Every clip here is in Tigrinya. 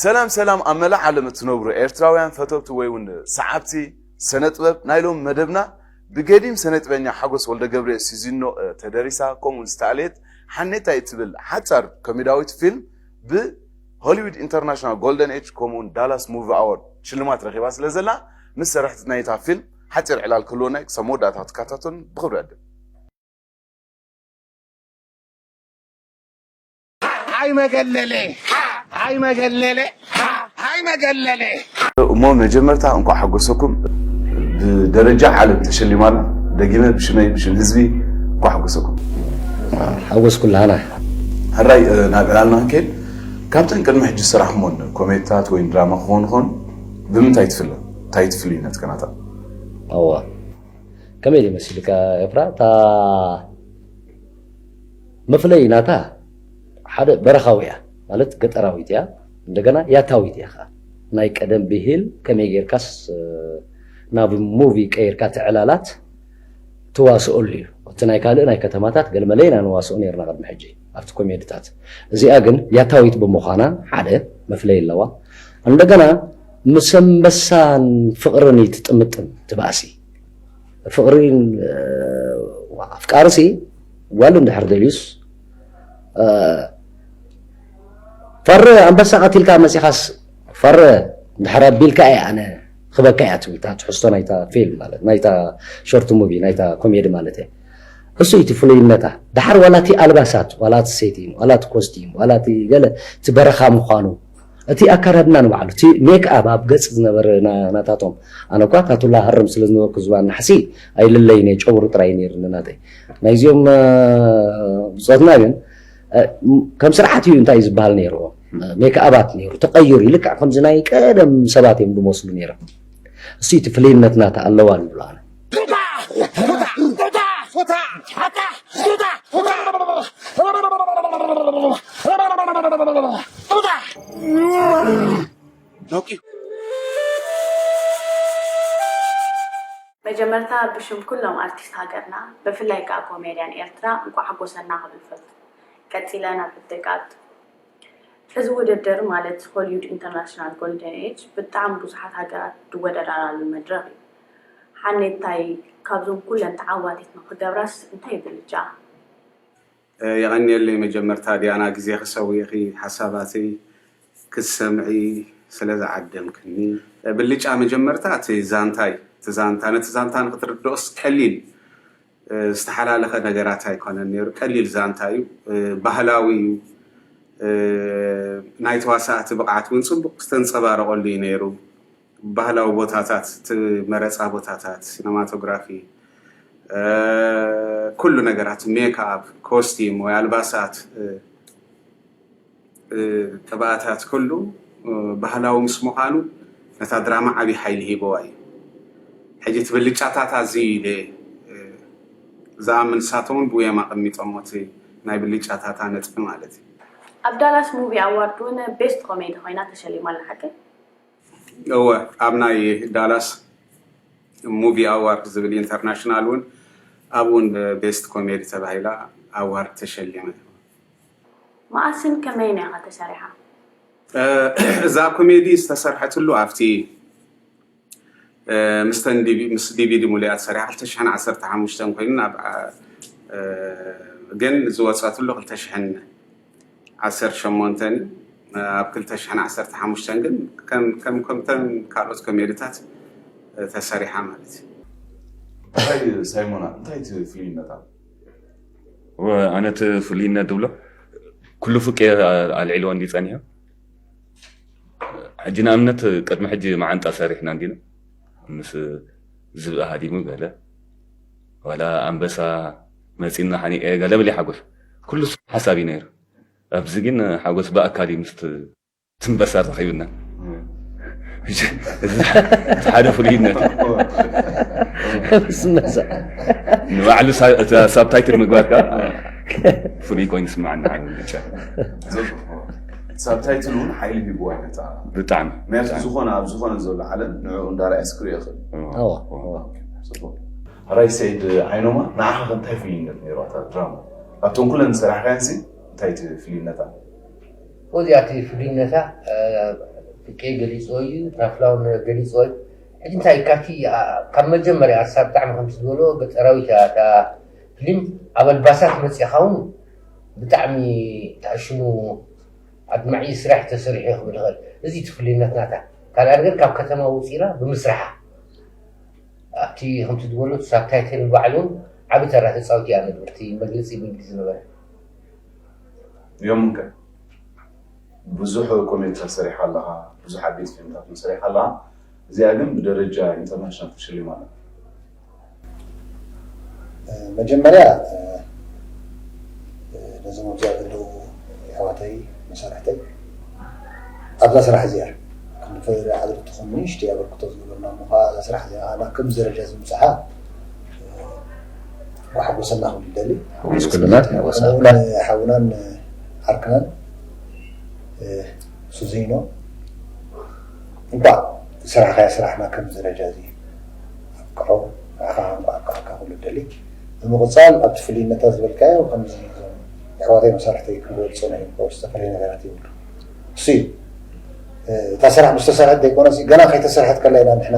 ሰላም ሰላም፣ ኣብ መላእ ዓለም እትነብሩ ኤርትራውያን ፈተውቲ ወይ እውን ሰዓብቲ ስነ ጥበብ፣ ናይ ሎሚ መደብና ብገዲም ስነ ጥበበኛ ሓጎስ ወልደ ገብርኤል ሲዚኖ ተደሪሳ፣ ከምኡ ዝተኣልየት ሓኔታይ እትብል ሓጻር ኮሜዳዊት ፊልም ብሆሊውድ ኢንተርናሽናል ጎልደን ኤጅ ከምኡ እውን ዳላስ ሙቪ ኣዋርድ ሽልማት ረኺባ ስለ ዘላ፣ ምስ ሰራሕቲ ናይታ ፊልም ሓጺር ዕላል ክህልወና እዩ። ክሳብ መወዳእታ ክትከታተሉን ብኽብሪ ዕድም። ኣይ መገለለ ኣይ መገለለ ኣይ መገለለ እሞ መጀመርታ እንኳዕ ሓጎሰኩም። ብደረጃ ዓለም ተሸሊማና። ደጊመ ብሽመይ ብሽም ህዝቢ እንኳዕ ሓጎሰኩም። ሓጎስ ኩላህና። ሕራይ ናብ ዕላልና ክንከይድ፣ ካብተን ቅድሚ ሕጂ ዝሰራሕኩሞን ኮሜድታት ወይ ድራማ ክኾኑ ኾኑ ብምንታይ ትፍለ? እንታይ ትፍልይነት ከናታ? ኣዋ ከመይ ድዩ መሲልካ ኤፍራ? እታ መፍለይ ናታ ሓደ በረኻዊ እያ ማለት ገጠራዊት እያ፣ እንደገና ያታዊት እያ ከዓ። ናይ ቀደም ብሂል ከመይ ጌርካስ ናብ ሙቪ ቀይርካ ትዕላላት ትዋስኦሉ እዩ። እቲ ናይ ካልእ ናይ ከተማታት ገለመለ ኢና ንዋስኦ ነርና ቅድሚ ሕጂ ኣብቲ ኮሜድታት። እዚኣ ግን ያታዊት ብምዃና ሓደ መፍለይ ኣለዋ። እንደገና ምስ ኣንበሳን ፍቕርን እዩ ትጥምጥም ትባእሲ ፍቕሪ ኣፍቃርሲ ጓል እንድሕር ደልዩስ ፈረ ኣንበሳ ቀቲልካ መፂኻስ ፈረ እንድሕር ኣቢልካ እየ ኣነ ክበካ እያ ትብል እታ ትሕዝቶ ናይታ ፊልም ማለት ናይታ ሾርት ሙቪ ናይታ ኮሜዲ ማለት እየ። እሱ እቲ ፍሉይነታ ድሓር ዋላ እቲ ኣልባሳት ዋላ እቲ ሴቲን ዋላ እቲ ኮስቲም ዋላ እቲ ገለ እቲ በረኻ ምዃኑ እቲ ኣካዳድና ንባዕሉ እቲ ሜክ ኣፕ ኣብ ገጽ ዝነበረ ናታቶም ኣነ እኳ ታቱላ ሃርም ስለ ዝነበርኩ ዝባን ናሕሲ ኣይልለይን እየ ጨጉሪ ጥራይ ነይርኒ ናተይ ናይዚኦም ብጾትና ግን ከም ስርዓት እዩ እንታይ ዝበሃል ነይርዎ ሜክ ኣባት ነይሩ ተቀይሩ ይልክዕ ከምዚ ናይ ቀደም ሰባት እዮም ዝመስሉ ነይሮም እሱ እቲ ፍልይነት ናታ ኣለዋ ንብሎ ኣነ መጀመርታ ብሽም ኩሎም ኣርቲስት ሃገርና ብፍላይ ከዓ ኮሜድያን ኤርትራ እንኳዕ ሓጎሰና ክብል ፈቱ። ቀፂለ ናብ ሕቶ ይቀጥል። እዚ ውድድር ማለት ሆሊውድ ኢንተርናሽናል ጎልደን ኤጅ ብጣዕሚ ብዙሓት ሃገራት ዝወዳደራሉ መድረኽ እዩ። ሓኔታይ ካብዞም ኩለን ተዓዋቲት ንክገብራስ እንታይ ብልጫ? የቐንየለይ መጀመርታ ዲያና ግዜኺ ሰዊእኺ ሓሳባተይ ክትሰምዒ ስለዝዓደምክኒ። ብልጫ መጀመርታ እቲ ዛንታ እዩ። እቲ ዛንታ ነቲ ዛንታ ንክትርድኦስ ቀሊል ዝተሓላለኸ ነገራት ኣይኮነን ነይሩ። ቀሊል ዛንታ እዩ። ባህላዊ እዩ። ናይ ተዋሳእቲ ብቕዓት እውን ፅቡቕ ዝተንፀባረቐሉ እዩ ነይሩ። ባህላዊ ቦታታት፣ እቲ መረፃ ቦታታት፣ ሲነማቶግራፊ፣ ኩሉ ነገራት፣ ሜክኣፕ፣ ኮስቲም ወይ ኣልባሳት፣ ቅብኣታት ኩሉ ባህላዊ ምስ ምዃኑ ነታ ድራማ ዓብዪ ሓይሊ ሂብዋ እዩ። ሕጂ እቲ ብልጫታት ኣዝዩ ኢለ ዝኣምን ንሳቶም እውን ብኡ እዮም ኣቐሚጦሞ እቲ ናይ ብልጫታታ ነጥቢ ማለት እዩ። ኣብ ዳላስ ሙቪ ኣዋርድ እውን ቤስት ኮሜዲ ኮይና ተሸሊማ ኣላ ሓቂ? እወ ኣብ ናይ ዳላስ ሙቪ ኣዋርድ ዝብል ኢንተርናሽናል እውን ኣብኡ እውን ቤስት ኮሜዲ ተባሂላ ኣዋርድ ተሸሊመ። መኣስን ከመይን ኢኻ ተሰሪሓ? እዛ ኮሜዲ ዝተሰርሐትሉ ኣብቲ ምስተን ምስ ዲቪዲ ሙሉያ ተሰሪሓ ክልተ ሽሕን ዓሰርተ ሓሙሽተን ኮይኑ ናብ ግን ዝወፀትሉ ክልተ ሽሕን ዓሰርተ ሸሞንተን ኣብ ክልተ ሽሕን ዓሰርተ ሓሙሽተን ግን ከም ከም ከምተን ካልኦት ኮሜድታት ተሰሪሓ ማለት እዩ። እንታይ ሳይሞና እንታይ እቲ ፍልይነታ? ኣነ እቲ ፍልይነት ዝብሎ ኩሉ ፍቄ ኣልዒልዎ እንዲ ፀኒሑ ሕጂ ንኣብነት ቅድሚ ሕጂ መዓንጣ ሰሪሕና እንዲና ምስ ዝብኢ ሃዲሙ ገለ ዋላ ኣንበሳ መፂና ሓኒቀ ገለ ብል ሓጎስ ኩሉ ሓሳብ እዩ ነይሩ ኣብዚ ግን ሓጎስ ብኣካል እዩ ምስ ትንበሳ ረኺብና ሓደ ፍሉይነት ስመሳ ንባዕሉ ሳብታይትል ምግባር ከዓ ፍሉይ ኮይኑ ስማዓና ብቻ ሳብታይትል እውን ሓይሊ ሂብዋ ነታ ብጣዕሚ ምክንያቱ ዝኾነ ኣብ ዝኾነ ዘሎ ዓለም ንዕኡ እንዳረኣየ ስክሪኦ ይኽእል ሕራይ ሰይድ ዓይኖማ ንዓኻ ከ እንታይ ፍልይነት ነይሩ ኣታ ድራማ ኣብቶም ኩለን ዝሰራሕካየንሲ እንታይ እቲ ፍልይነታ ወዚኣቲ ፍልይነታ ፍቄ ገሊፅዎ እዩ፣ ታፍላውን ገሊፅዎ እዩ። ሕጂ እንታይ ካብቲ፣ ኣ፣ ካብ መጀመርያ ኣሳ ብጣዕሚ ከምቲ ዝበሎ ገጠራዊት እያ እታ ፊልም። ኣብ ኣልባሳት መፂእኻ እውን ብጣዕሚ ተኣሽሙ ኣድማዒ ስራሕ ተሰሪሑ እዩ ክብል ይኽእል። እዚ እቲ ፍሉይነት ናታ። ካልኣ ነገር ካብ ከተማ ውፅኢላ ብምስራሓ ኣብቲ ከምቲ ዝበሎ ሳብታይትል ባዕሉ ዓቢ ተራ ተፃዊት እያ ነበር እቲ መግለፂ ብእንግሊዝ ዝነበረ። እዮም ከ ብዙሕ ኮሜድታት ሰሪሓ ኣለኻ፣ ብዙሕ ዓበይቲ ፊልምታት እውን ሰሪሓ ኣለኻ። እዚኣ ግን ብደረጃ ኢንተርናሽናል ተሸሊማ ኣላ። መጀመርያ ነዞም ኣብዚኣ ዘለዉ ኣሕዋተይ መሳርሕተይ ኣብዛ ስራሕ እዚኣ ክንዲ ፈደራል ሓደረትኹም ንእሽተይ ኣበርክቶ ዝገበርና እሞ ከዓ እዛ ስራሕ እዚኣ ኣና ከም ደረጃ ዝምፅሓ መሓጎሰና ክብል ይደሊ። ምስ ኩልና ይሕወሰና። ከምኡውን ሓውናን ዓርክናን ሱዚኖ እንኳዕ ስራሕካያ ስራሕና ከም ደረጃ እዚ ኣብቅዖ። ንዓኻ እንኳዕ ኣብቅዓካ ክብል ደሊ። ብምቕፃል ኣብቲ ፍልይነታ ዝበልካዮ ከምዚ እዞም ኣሕዋተይ መሳርሕተይ ክገልፆ ናይ ዝተፈላለዩ ነገራት ይብሉ። እሱ እዩ እታ ስራሕ ምስ ተሰርሐት ዘይኮነሲ ገና ከይተሰርሐት ከላ ኢና ንሕና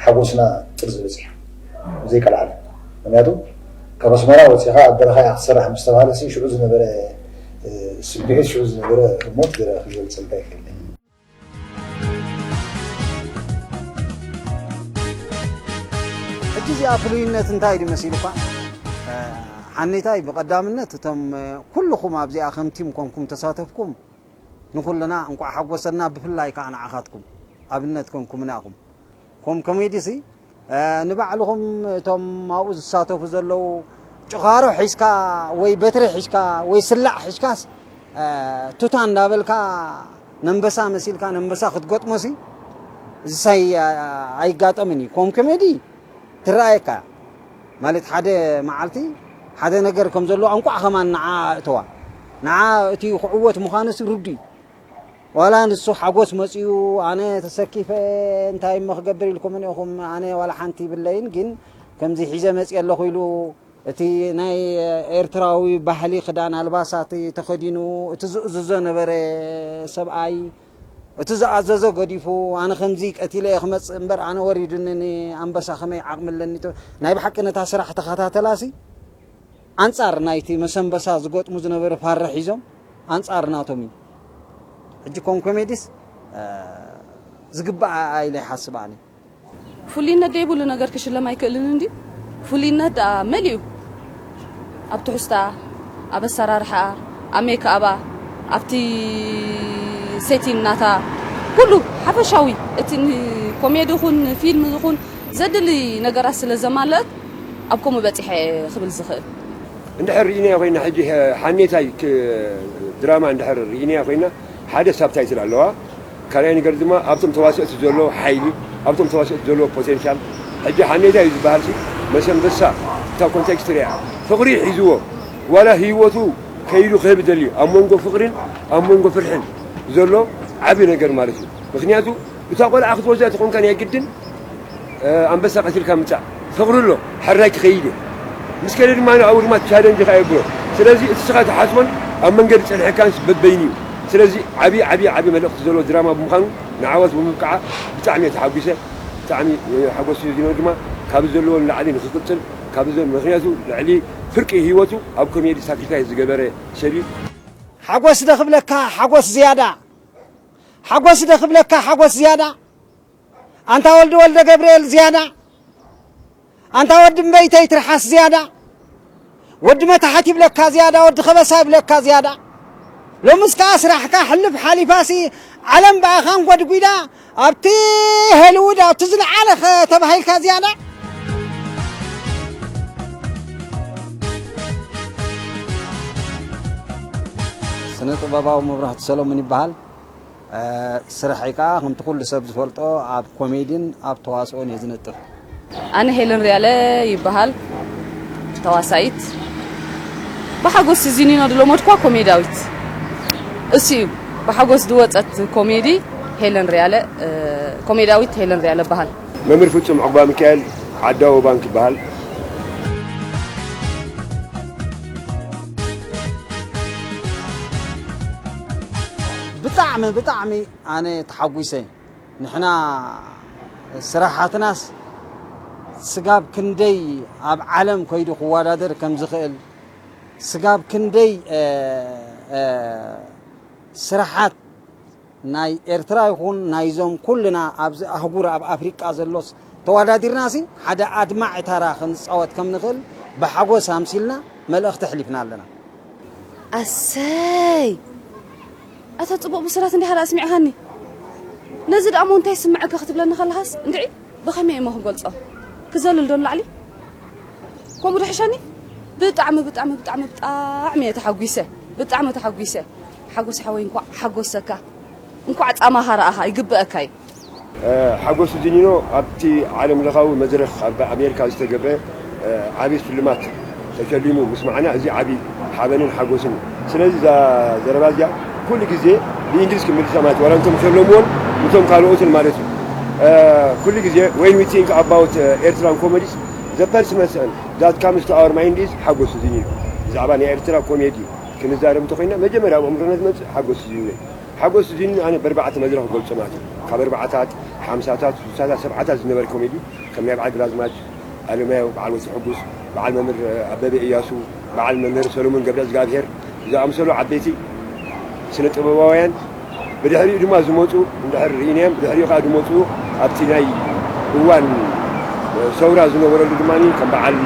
ሓጎስና ጥርዚ በፂሑ ብዘይቀልዓለ። ምክንያቱ ካብ ኣስመራ ወፂኻ ኣብ በረኻ እያ ክትሰርሕ ምስ ተባሃለ ሲ ሽዑ ዝነበረ ስምዒት ሽዑ ዝነበረ ህሞት ገለ ክገልፀልካ ይክእል። ሕጂ እዚኣ ፍሉይነት እንታይ ድዩ መሲሉኳ? ሓኔታይ ብቐዳምነት እቶም ኩልኹም ኣብዚኣ ከም ቲም ኮንኩም ተሳተፍኩም ንኹልና እንቋዕ ሓጎሰና፣ ብፍላይ ከዓ ንዓኻትኩም ኣብነት ኮንኩምና ኢኹም። ኮም ኮሜዲ ሲ ንባዕልኹም እቶም ኣብኡ ዝሳተፉ ዘለዉ ጭኻሮ ሒዝካ ወይ በትሪ ሒዝካ ወይ ስላዕ ሒዝካስ ቱታ እንዳበልካ ነንበሳ መሲልካ ነንበሳ ክትገጥሞሲ እዚሳይ ኣይጋጠምን እዩ። ኮም ኮሜዲ ትረኣየካ ማለት ሓደ መዓልቲ ሓደ ነገር ከም ዘለዎ እንቋዕ ከማን ንዓ እተዋ ንዓ እቲ ክዕወት ምዃኑስ ርዱ እዩ። ዋላ ንሱ ሓጎስ መፅኡ ኣነ ተሰኪፈ እንታይ እሞ ክገብር ኢልኩምን ኢኹም ኣነ ዋላ ሓንቲ ይብለይን ግን ከምዚ ሒዘ መፅእ ኣለኹ ኢሉ እቲ ናይ ኤርትራዊ ባህሊ ክዳን ኣልባሳት ተኸዲኑ እቲ ዝእዝዞ ነበረ ሰብኣይ እቲ ዝኣዘዞ ገዲፉ ኣነ ከምዚ ቀቲለ እየ ክመፅእ እምበር ኣነ ወሪዱኒ ኣንበሳ ከመይ ዓቕሚ ኣለኒ ናይ ብሓቂ ነታ ስራሕ ተኸታተላሲ ኣንፃር ናይቲ መሰንበሳ ዝገጥሙ ዝነበረ ፋረ ሒዞም ኣንፃር ናቶም እዩ ሕጂ ኮም ኮሜዲስ ዝግባእ ኢለ ይሓስብ ኣነ ፍሉይነት ዘይብሉ ነገር ክሽለም ኣይክእልን እንድዩ። ፍሉይነት ደኣ መሊኡ ኣብ ትሕዝታ፣ ኣብ ኣሰራርሓኣ፣ ኣብ ሜክኣባ፣ ኣብቲ ሴቲን ናታ ኩሉ ሓፈሻዊ እቲ ኮሜዲ ኹን ፊልም ኹን ዘድሊ ነገራት ስለ ዘማለአት ኣብ ከምኡ በፂሐ ክብል ዝኽእል። እንድሕር ርኢናዮ ኮይና ሕጂ ሓኔታይ ድራማ እንድሕር ርኢናዮ ኮይና ሓደ ሳብታይትል ኣለዋ ካልኣይ ነገር ድማ ኣብቶም ተዋሰእቲ ዘሎ ሓይሊ ኣብቶም ተዋሰእቲ ዘሎ ፖቴንሻል ሕጂ ሓኔታይ እዩ ዝበሃል ሲ መሰንበሳ እታ ኮንቴክስት ሪኣ ፍቕሪ ሒዝዎ ዋላ ህይወቱ ከይዱ ክህብ ደልዩ ኣብ መንጎ ፍቕሪን ኣብ መንጎ ፍርሕን ዘሎ ዓቢ ነገር ማለት እዩ ምክንያቱ እታ ቆልዓ ክትወስዳ ተኾንካ ናይ ግድን ኣንበሳ ቀቲልካ ምጻእ ፍቕሪ ኣሎ ሕራይ ክኸይድ እየ ምስ ከደ ድማ ኣብኡ ድማ ቻለንጅ ከኣ የብሎ ስለዚ እቲ ስኻ ትሓስቦን ኣብ መንገዲ ጸንሐካንስ በበይኑ እዩ ስለዚ ዓብዪ ዓብዪ ዓብዪ መልእኽቲ ዘለዎ ድራማ ብምዃኑ ንዓወት ብምብቃዓ ብጣዕሚ እየ ተሓጒሰ ብጣዕሚ ሓጎስ እዩ ዝኖ ድማ ካብ ዘለዎ ንላዕሊ ንክቅፅል ካብ ምክንያቱ ልዕሊ ፍርቂ ህይወቱ ኣብ ኮሜዲ ሳክሪፋይስ ዝገበረ ሰብ እዩ ሓጎስ ደ ክብለካ ሓጎስ ዝያዳ ሓጎስ ደ ክብለካ ሓጎስ ዝያዳ ኣንታ ወልዲ ወልደ ገብርኤል ዝያዳ ኣንታ ወዲ እምበይተይ ትርሓስ ዝያዳ ወዲ መታሕት ይብለካ ዝያዳ ወዲ ከበሳ ይብለካ ዝያዳ ሎምስ ከኣ ስራሕካ ሕልፍ ሓሊፋሲ ዓለም ብኣኻን ጎድጒዳ ኣብቲ ሄልውድ ኣብቲ ዝለዓለ ተባሂልካ ዝያዳ ስነ ጥበባዊ መብራህቲ ሰሎሞን ይበሃል ስርሐይ ከዓ ከምቲ ኩሉ ሰብ ዝፈልጦ ኣብ ኮሜድን ኣብ ተዋስኦን እየ ዝነጥፍ። ኣነ ሄለን ሪያለ ይበሃል። ተዋሳኢት ብሓጎስ ዚኒኖ ዝለመድኳ ኮሜዳዊት እሱ እዩ። ብሓጎስ ዝወፀት ኮሜዲ ሄለን ሪያለ ኮሜዳዊት ሄለን ሪያለ በሃል። መምህር ፍጹም ዑቕባሚካኤል ዓዳዊ ባንክ ይበሃል። ብጣዕ ብጣዕሚ ብጣዕሚ ኣነ ተሓጒሰ። ንሕና ስራሓትናስ ስጋብ ክንደይ ኣብ ዓለም ከይዱ ክወዳደር ከም ዝኽእል፣ ስጋብ ክንደይ ስራሓት ናይ ኤርትራ ይኹን ናይዞም ኩልና ኣብዚ ኣህጉር ኣብ ኣፍሪቃ ዘሎስ ተወዳዲርናሲ ሓደ ኣድማዒ ታራ ክንፃወት ከም ንኽእል ብሓጎስ ኣምሲልና መልእኽቲ ኣሕሊፍና ኣለና። ኣሰይ! ኣታ ጽቡቕ ብስራት እንዲኻ ደኣ ኣስሚዕኻኒ። ነዚ ደኣ እሞ እንታይ ይስምዐካ ክትብለኒ ከለኻስ እንድዒ ብኸመይ እሞ ክገልጾ? ክዘልል ዶ ንላዕሊ? ከምኡ ዶ ሕሸኒ? ብጣዕሚ ብጣዕሚ ብጣዕሚ ብጣዕሚ እየ ተሓጒሰ። ብጣዕሚ ተሓጒሰ። ሓጎስ ሓወይ እንኳዕ ሓጎሰካ። እንኳዕ ጻማኻ ረኣኻ ይግበአካ እዩ። ሓጎስ ዚኒኖ ኣብቲ ዓለም ለኻዊ መድረኽ ኣብ ኣሜሪካ ዝተገብረ ዓብዪ ሽልማት ተሸሊሙ ምስ መዓና እዚ ዓብዪ ሓበንን ሓጎስን እዩ። ስለዚ እዛ ዘረባ እዚኣ ኩሉ ግዜ ብእንግሊዝ ክምልሳ ማለት ዋላ እንቶም ሸለምዎን እቶም ካልኦትን ማለት እዩ። ኩሉ ግዜ when we think about ኤርትራን ኮሜዲስ the first person that comes to our mind is ሓጎስ ዚኒኖ። ብዛዕባ ናይ ኤርትራ ኮሜዲ ክንዛረብ እንተኮይና መጀመርያ ኣብ ኣእምሮና ዝመፅእ ሓጎስ ዚኒኖ እዩ። ሓጎስ ዚኒኖ ኣነ በርባዕተ መድረኽ ገልጾ ማለት እዩ። ካብ ኣርባዕታት ሓምሳታት ሱሳታት ሰብዓታት ዝነበረ ኮሜዲ ከም ናይ በዓል ግራዝማች ኣለማየሁ፣ በዓል ወሲ ሕጉስ፣ በዓል መምህር ኣበበ እያሱ፣ በዓል መምህር ሰሎሞን ገብረ እግዚኣብሔር ዝኣምሰሉ ዓበይቲ ስነ ጥበባውያን ብድሕሪኡ ድማ ዝመፁ እንድሕር ርኢናዮም ብድሕሪኡ ከዓ ዝመፁ ኣብቲ ናይ እዋን ሰውራ ዝነበረሉ ድማ ከም በዓል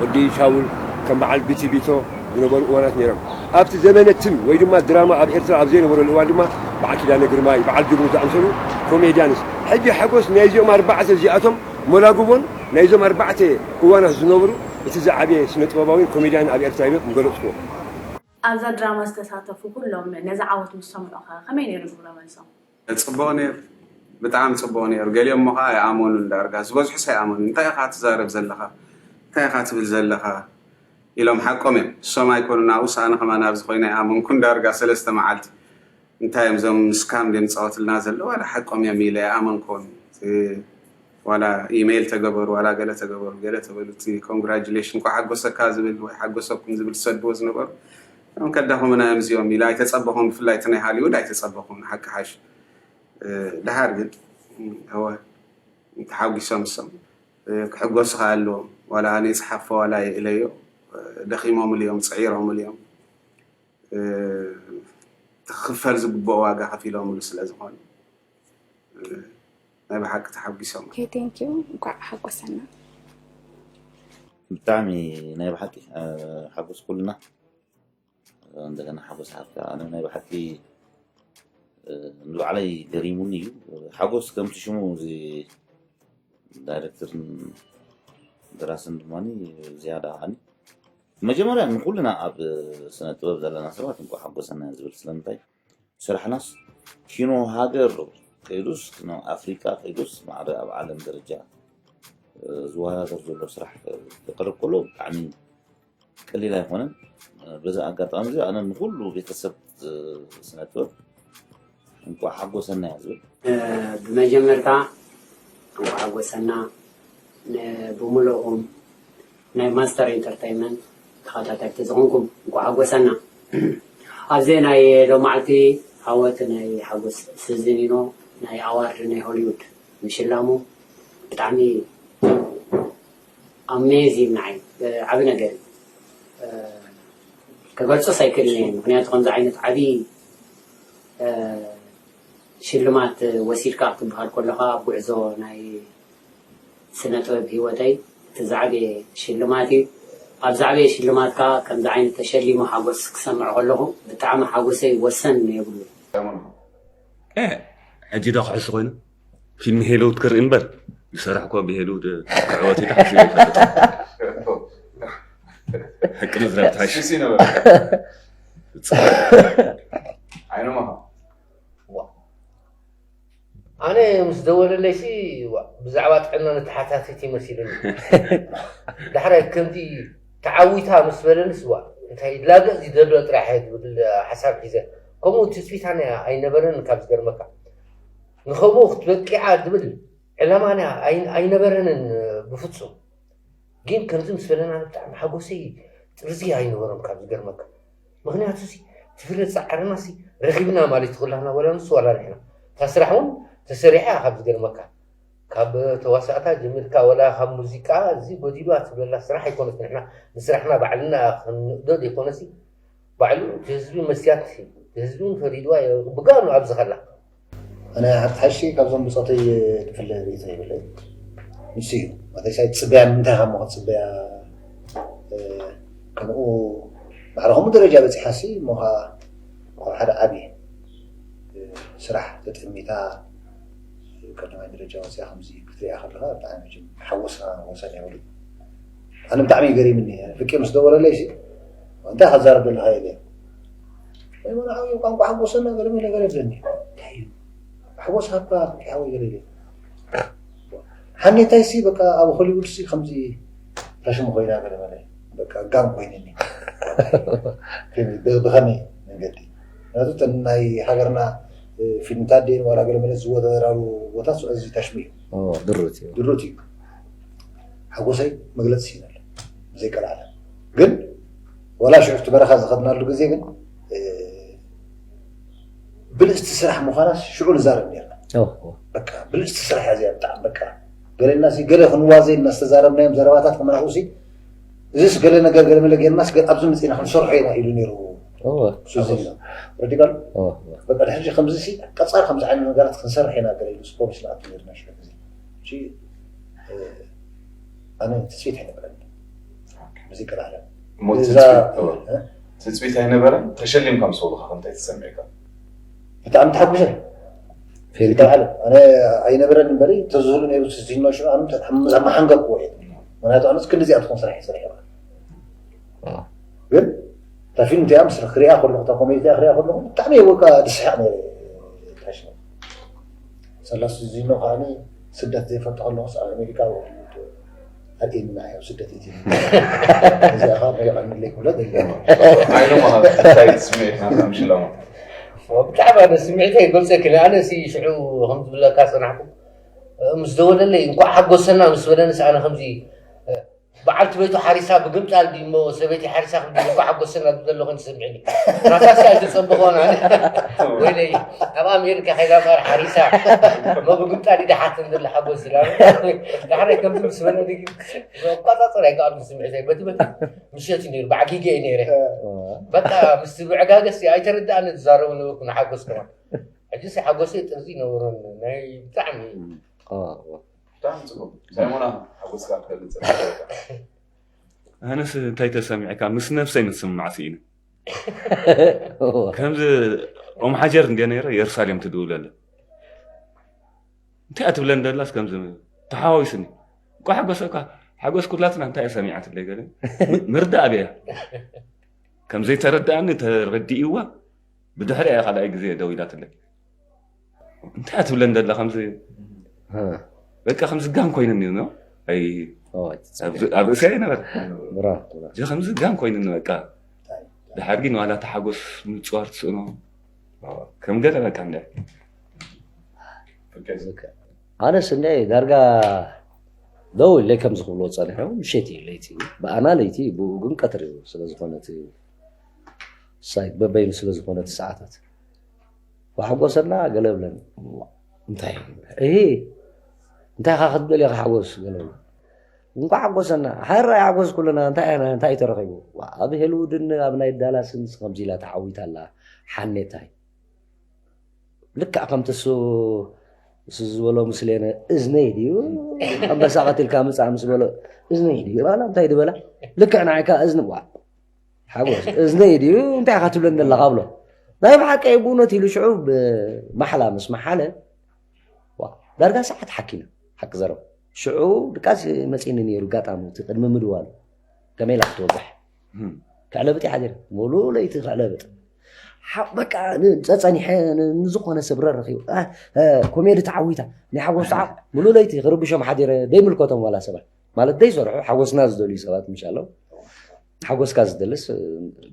ወዲ ሻውል ከም በዓል ቢቲ ቢቶ ዝነበሩ እዋናት ነይሮም። ኣብቲ ዘመነ ትም ወይ ድማ ድራማ ኣብ ኤርትራ ኣብ ዘይነበረሉ እዋን ድማ በዓል ኪዳነ ግርማይ፣ በዓል ጅግኑ ዝኣምሰሉ ኮሜድያንስ። ሕጂ ሓጎስ ናይዚኦም ኣርባዕተ እዚኣቶም መላጉቦን ናይዞም ኣርባዕተ እዋናት ዝነበሩ እቲ ዝዓበየ ስነ ጥበባዊን ኮሜድያን ኣብ ኤርትራ ይበል ምገለጽክዎ። ኣብዛ ድራማ ዝተሳተፉ ኩሎም ነዚ ዓወት ምስ ሰምዑ ኸ ከመይ ነይሩ ግብረ መልሶም? ጽቡቕ ነይሩ። ብጣዕሚ ጽቡቕ ነይሩ። ገሊኦም እሞ ኸዓ ኣይኣመኑን ዳርጋ። ዝበዝሑስ ኣይኣመኑን። "እንታይ ኢኻ ትዛረብ ዘለኻ? እንታይ ኢኻ ትብል ዘለኻ?" ኢሎም ሓቆም እዮም። እሶም ኣይኮኑን ኣብኡስ ኣነ ከማን ኣብዚ ኮይነ ኣይኣመንኩን ዳርጋ ሰለስተ መዓልቲ። እንታይ እዮም እዞም ስካም ድዮም ዝጻወትልና ዘለዉ? ዋላ ሓቆም እዮም ኢለ ኣይኣመንኩን። እቲ ዋላ ኢሜይል ተገበሩ፣ ዋላ ገለ ተገበሩ፣ ገለ ተበሉ፣ እቲ ኮንግራጁሌሽን፣ እንኳዕ ሓጎሰካ ዝብል ወይ ሓጎሰኩም ዝብል ዝሰድዎ ዝነበሩ፣ እዮም ከዳኹሙና እዮም እዚኦም ኢለ ኣይተጸበኹን። ብፍላይ እቲ ናይ ሃሊውድ ኣይተጸበኹን፣ ሓቂ ሓሽ። እ፣ ደሓር ግን፣ እወ፣ ተሓጒሶም እሶም። እ፣ ክሕጎሱ ከኣ ኣለዎም። ዋላ ኣነ ይጽሓፎ፣ ዋላ ይእለዮ፣ እ፣ ደኺሞምሉ እዮም፣ ጽዒሮምሉ እዮም። እ፣ ክኽፈል ዝግብኦ ዋጋ ከፊሎምሉ ስለ ዝኾኑ፣ እ፣ ናይ ብሓቂ ተሓጒሶም። ኦኬ፣ ቴንክ ዩ። እንኳዕ ሓጎሰና። ብጣዕሚ ናይ ብሓቂ፣ እ፣ ሓጎስ ኩልና። እንደገና ሓጎስ ሓፍታ፣ ኣነ ናይ ብሓቂ፣ እ፣ ንባዕለይ ገሪሙኒ እዩ። ሓጎስ ከምቲ ሽሙ እዚ ዳይሬክተርን ደራስን ድማ ዝያዳ ከዓኒ መጀመርያ ንኩልና ኣብ ስነ ጥበብ ዘለና ሰባት እንኳዕ ሓጎሰና ዝብል። ስለምንታይ? ስራሕናስ ኪኖ ሃገር ከይዱስ፣ ኪኖ ኣፍሪቃ ከይዱስ፣ ማዕረ ኣብ ዓለም ደረጃ፣ እ፣ ዝወዳደር ዘሎ ስራሕ ክቀርብ ከሎ ብጣዕሚ ቀሊል ኣይኮነን። እ፣ በዚ ኣጋጣሚ እዚ ኣነ ንኩሉ ቤተሰብ፣ እ፣ ስነ ጥበብ እንኳዕ ሓጎሰና እየ ዝብል። እ፣ ብመጀመርታ እንኳዕ ሓጎሰና ን-፣ ብምልኦም ናይ ማስተር ኢንተርተይንመንት ተኸታተልቲ ዝኾንኩም እንኳዕ ሓጎሰና። ኣብዚ ናይ ሎማዓልቲ ዓወት ናይ ሓጎስ ስዚኒኖ ናይ ኣዋርድ ናይ ሆሊውድ ምሽላሙ ብጣዕሚ ኣሜዚንግ ንዓይ፣ እ፣ ዓቢ ነገር እዩ። እ፣ ክገልጾስ ኣይክእልን እየ። ምኽንያቱ ከምዚ ዓይነት ዓቢ፣ እ፣ ሽልማት ወሲድካ ክትበሃል ከለኻ ኣብ ጉዕዞ ናይ ስነ ጥበብ ህይወተይ እቲ ዝዓበየ ሽልማት እዩ። ኣብ ዝዓበየ ሽልማት ከኣ ከምዚ ዓይነት ተሸሊሙ ሓጎስ ክሰምዕ ከለኹ ብጣዕሚ ሓጎሰይ ወሰን የብሉን። እ፣ ሕጂ ዶ ክሕሱ ኮይኑ? ፊልም ሄሎውድ ክርኢ እምበር፣ ዝሰርሕኮ ብሄሎውድ ክዕወት ኢለ ሓሲበ ኣይፈልጥን። ሓቂ ምዝራብ ትሓይሽ። ሱሲ ነበረ። ዓይኖም ኣኻ። ዋ። ኣነ ምስ ደወለለይሲ፣ ዋ፣ ብዛዕባ ጥዕና ንተሓታቲት እዩ መሲሉኒ። ዳሕራይ ከምዚ ተዓዊታ ምስ በለንስ፣ ዋ፣ እንታይ ላገጽ ይደሎ ጥራሕ እየ ዝብል ሓሳብ ሒዘ። ከምኡ ትጽቢት ኣነ ኣይነበረን ካብ ዝገርመካ። ንኸምኡ ክትበቂዓ ዝብል ዕላማ ኣነ ኣይ-፣ ኣይነበረንን ብፍጹም። ግን ከምዚ ምስ በለና ብጣዕሚ ሓጎሰይ ጥርዚ ኣይነበሮን ካብ ዝገርመካ። ምኽንያቱ ሲ፣ እቲ ፍረ ፃዕርና ሲ ረኺብና ማለት እዩ። ኩላህና፣ ወላ ንሱ ወላ ንሕና። እታ ስራሕ እውን ተሰሪሓ። ካብ ዝገርመካ፣ ካብ ተዋሳእታ ጀሚርካ፣ ወላ ካብ ሙዚቃ፣ እዚ ጎዲልዋ ትብለላ ስራሕ ኣይኮነት። ንሕና ንስራሕና ባዕልና ክንእዶ ዘይኮነሲ፣ ባዕሉ እቲ ህዝቢ መስያት፣ እቲ ህዝቢ እውን ፈሪድዋ ብጋኑ ኣብዚ ከላ። ኣነ ሓቂ ሓሺ ካብዞም ብፆተይ ክፍለ ርእይቶ የብለይ። ንሱ እዩ። ማለተይ ሳይ ትፅበያ ንምንታይ ካብ ሞ ክትፅበያ፣ እ፣ ከምኡ ማዕረ ከምኡ ደረጃ በፂሓ ሲ እሞ ኸዓ ኣብ ሓደ ዓብዪ፣ እ፣ ስራሕ ተጠሚታ ቀዳማይ ደረጃ ወፅያ ከምዚ ክትሪኣ ከለኻ ብጣዕሚ መቸም ሓጎስና ወሰን የብሉ። ኣነ ብጣዕሚ እዩ ገሪምኒ። ፍቄ ምስ ደወለለይ ሲ እንታይ ከዛረብ ዘለኻ ኢለ። ወይ መርዓዊ ቋንቋ ሓጎሰና ገለ መለ ገለ ይብለኒ። እንታይ እዩ? ሓጎስ ሃባ ፍቄ ሓወይ ገለ ኢለ። ሓኔታይ ሲ በቃ ኣብ ሆሊውድ ሲ ከምዚ ፋሽን ኮይና ገለ መለ። በቃ ጋም ኮይንኒ። ብ-፣ ብኸመይ መንገዲ? ምክንያቱ እተን ናይ ሃገርና፣ እ፣ ፊልምታት ደን ዋላ ገለ መለ ዝወዳደራሉ ቦታ ሱ-፣ እዚ ታሽሚ እዩ። ኦ፣ ድሩት እዩ። ድሩት እዩ። ሓጎሰይ መግለፂ ይነለ። ብዘይቀልዓለም። ግን ዋላ ሽዑ እቲ በረኻ ዝኸድናሉ ግዜ ግን፣ እ፣ ብልፅቲ ስራሕ ምዃናስ ሽዑ ንዛረብ ነርና። ኦ፣ ኦ። በቃ ብልፅቲ ስራሕ እያ እዚኣ ብጣዕሚ በቃ። ገለና ሲ ገለ ክንዋዘ ኢልና ዝተዛረብናዮም ዘረባታት ከመናኹ ሲ እዚስ ገለ ነገር ገለ መለ ጌርናስ ገ-፣ ኣብዚ መፂና ክንሰርሖ ኢና ኢሉ ነይሩ። ኦ፣ ሱዚ ሓጎስ። ኢና። ረዲጋሉ? ኦ፣ ኦ። በቃ ድሕሪ ከምዚ ሲ ቀፃል ከምዚ ዓይነት ነገራት ክንሰርሕ ኢና ገለ ኢሉ ፕሮሚስ ንኣቱ ነርና ሽዑ ግዜ። እሺ፣ እ፣ ኣነ ትፅቢት ኣይነበረኒ። ብዘይ ቀልዓለም። እሞ እዛ ትፅቢት፣ እ? ትፅቢት ኣይነበረን? ተሸሊምካ ምስ በሉኻ ከ እንታይ ተሰሚዕካ? ብጣዕሚ ተሓጒሰ። ፌልካ? ይተባህለ። ኣነ ኣይነበረን እምበሪ፣ ተዝህሉ ነይሩ ትዝኖ ሽዑ ኣነ መሓንገርኩዎ እየ። ምክንያቱ ኣነስ ክንዲዚኣ ትኾን ስራሕ እየ ሰሪሐ። አ። ግን እታ ፊልም እቲኣ ምስ ክሪኣ ከለኹ፣ እታ ኮሜዲ እቲኣ ክሪኣ ከለኹ፣ ብጣዕሚ እየ ወካ ዝስሕቕ ነይረ። ታሽነ። ሰላስ ዚኖ ከዓኒ ስደት ዘይፈልጥ ከለኹስ ኣብ ኣሜሪካ ወሪዱ ኣርእየኒ ንዓይ ኣብ ስደት እየ። እዚኣ ከዓ የቐንለይ ክብሎ ደልየ። ዓይኖም ኣሃ እንታይ ስምዒት ናትካ ምሽላሞ? ብጣዕሚ ኣነ ስምዒተይ ይገልፀክን። ኣነ ሲ ሽዑ ከም ዝብለካ ዝፀናሕኩ፣ ምስ ደወለለይ እንኳዕ ሓጎሰና ምስ በለንስ ኣነ ከምዚ በዓልቲ ቤቱ ሓሪሳ ብግምጣል ድዩ እሞ ሰበይቲ ሓሪሳ ክብል እንኳዕ ሓጎሰና ዝብል ዘሎ ኮይኑ ተሰሚዕኒ። ናታስ እያ ዝተፀበኾ ኣነ። ወይለይ፣ ኣብ ኣሜሪካ ከይዳ እምበር ሓሪሳ እሞ ብግምጣል እዩ ድሓተን ዘሎ ሓጎስ ኢላ። ዳሕራይ ከምዚ ምስ በለኒ ግን መቋፃፀር ኣይከኣልኩን ስምዒተይ። በቲ በቲ ምሸት እዩ ነይሩ፣ በዓጊገ እየ ነይረ። በቃ ምስቲ ብዕጋገስ ኣይተረድኣኒ ዝዛረቡ ነበርኩ ንሓጎስ ከማን። ሕጂ ሲ ሓጎሰይ ጥርዚ ይነበሮን ናይ ብጣዕሚ። አ፣ አ። ብጣዕሚ ጽቡቕ። ሳይሞና ሓጎስካ ክትገልጽ ኣለካ። ኣነስ እንታይ ተሰሚዕካ? ምስ ነብሰይ ምስምማዕ ስኢነ። እወ። ከምዚ ኦም ሓጀር እንድየ ነይረ፣ የሩሳሌም ትድውለለ። እንታይ እያ ትብለን ደላስ ከምዚ ተሓዋዊስኒ። እኳ ሓጎሰካ፣ ሓጎስ ኩላትና እንታይ እያ ሰሚዓትለይ ገለ። ምርዳእ ኣብያ። ከም ዘይተረድኣኒ ተረዲእዋ፣ ብድሕሪኣ እያ ካልኣይ ግዜ ደው ኢላትለይ። እንታይ እያ ትብለን ደላ ከምዚ? ሃ። በቃ ከምዚ ጋም ኮይንኒ ነው። ኣይ፣ ኦ፣ ኣብ፣ ኣብ ርእሰይ ኣይነበረ። ብራቮ፣ ብራቮ። እዚ ከምዚ ጋም ኮይንኒ በቃ። ድሓር ግን ዋላ ተሓጎስ ምጽዋር ትስእኖ። ከም ገለ በቃ እንደ። ኦኬ። ኣነስ እንደ ዳርጋ ደው ኢለይ ከምዚ ክብሎ ጸኒሑ፣ ምሸት እዩ፣ ለይቲ እዩ። ብኣና ለይቲ እዩ፣ ብኡ ግን ቀትሪ እዩ። ስለ ዝኾነ እቲ ሳይት በበይኑ ስለ ዝኾነ እቲ ሰዓታት። ወሓጎሰና ገለ ብለን። እንታይ? እሂ፣ እንታይ ኢኻ ክትብል ኢኻ ሓጎስ ገለ ብለን። እንኳዕ ሓጎሰና። ሓራ ይሓጎስ ኩልና። እንታይ፣ እንታይ ተረኺቡ? ዋ፣ ኣብ ሄልውድን ኣብ ናይ ዳላስን ከምዚ ኢላ ተዓዊታ ኣላ። ሓኔታይ። ልክዕ ከምቲ እሱ፣ እሱ ዝበሎ ምስሌነ እዝነይ ድዩ? ኣንበሳ ቀቲልካ ምጻእ ምስ በሎ እዝነይ ድዩ? ዋላ እንታይ ድበላ? ልክዕ ንዓይካ እዝኒ፣ ዋ። ሓጎስ፣ እዝነይ ድዩ? እንታይ ኢኻ ትብለኒ ዘለኻ ብሎ። ናይ ብሓቂ ብእውነት ኢሉ ሽዑ ብማሕላ ምስ መሓለ፣ ዋ፣ ዳርጋ ሰዓት ሓኪና፣ ሓቂ ዘረባ። ሽዑ ድቃስ መጺኒ ነይሩ፣ ኣጋጣሚ እቲ ቅድሚ ምድዋሉ። ከመይ ኢላ ክትወግሕ? እም። ክዕለብጥ እየ ሓዲረ። ሙሉእ ለይቲ ክዕለብጥ። ሓ-፣ በቃ፣ ን-፣ ጸጸኒሐ፣ ን-፣ ንዝኾነ ሰብ ረኺቡ። ኣ፣ እ፣ ኮሜዲ ተዓዊታ። ናይ ሓጎስ ሰዓት፣ ሙሉእ ለይቲ ክርብሾም ሓዲረ፣ ደይምልከቶም ዋላ ሰባት። ማለት ደይሰርሑ፣ ሓጎስና ዝደልዩ ሰባት ምሽ ኣለዉ። ሓጎስካ ዝደልስ፣ እ፣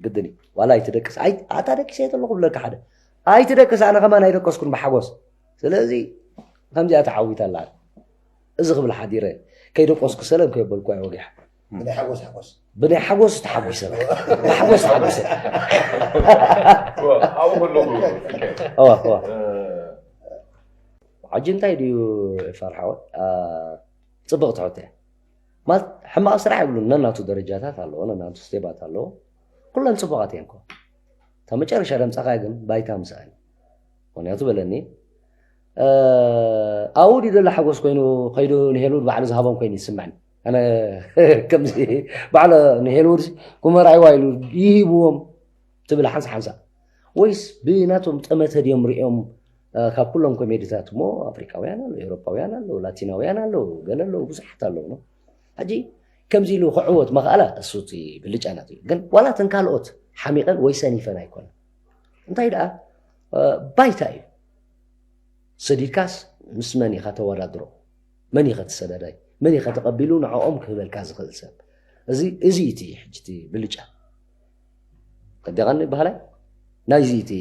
ግድን እዩ። ዋላ ኣይትደቅስ። ኣይ-፣ ኣታ ደቂሰ እየ ተለኹ ብለካ ሓደ። ኣይትደቅስ፣ ኣነ ከማን ኣይደቀስኩን ብሓጎስ። ስለዚ ከምዚኣ ተዓዊታ ኣላ። እዚ ክብል ሓዲረ፣ ከይደቆስኩ ሰለም ከየበልኩ እየ ወጊሐ። ብናይ ሓጎስ ሓጎስ ብናይ ሓጎስ ተሓጒሰ በቃ። ብሓጎስ ተሓጒሰ። ኣብኡ ከለኹ ፍቅር እዋ እዋ እ፣ ሕጂ እንታይ ድዩ ፋርሓወ? ጽብቕቲ ሕቶ እያ። ማለት ሕማቕ ስራሕ የብሉን። ነናቱ ደረጃታት ኣለዎ፣ ነናቱ ስቴባት ኣለዎ። ኩለን ጽቡቓት እየን እኮ። እታ መጨረሻ ደምፀኻ ግን ባይታ ምስኣን። ምክንያቱ በለኒ ኣብኡ ድዩ ዘሎ ሓጎስ ኮይኑ ከይዱ ንሄልውድ ባዕሉ ዝሃቦም ኮይኑ ይስምዐኒ። ኣነ ከምዚ ባዕሉ ንሄልውድ ኩመራይዋ ኢሉ ይሂብዎም ትብል ሓንሳ ሓንሳ ወይስ ብናቶም ጠመተ ድዮም ሪኦም ካብ ኩሎም ኮሜዲታት እሞ ኣፍሪካውያን ኣለዉ ኤውሮፓውያን ኣለዉ ላቲናውያን ኣለዉ ገለ ኣለዉ ብዙሓት ኣለዉ ሕጂ ከምዚ ኢሉ ክዕወት መኽኣላ እሱ እቲ ብልጫ ናት እዩ ግን ዋላ እተን ካልኦት ሓሚቐን ወይ ሰኒፈን ኣይኮነን እንታይ ደኣ ባይታ እዩ ሰዲድካስ ምስ መን ኢኻ ተወዳድሮ መን ኢኸ ተሰዳዳይ መን ኢኸ ተቐቢሉ ንዕኦም ክህበልካ ዝኽእል ሰብ እዚ እዚ እቲ ሕጂ እቲ ብልጫ ከዲቓኒ በሃላይ ናይዚ እቲ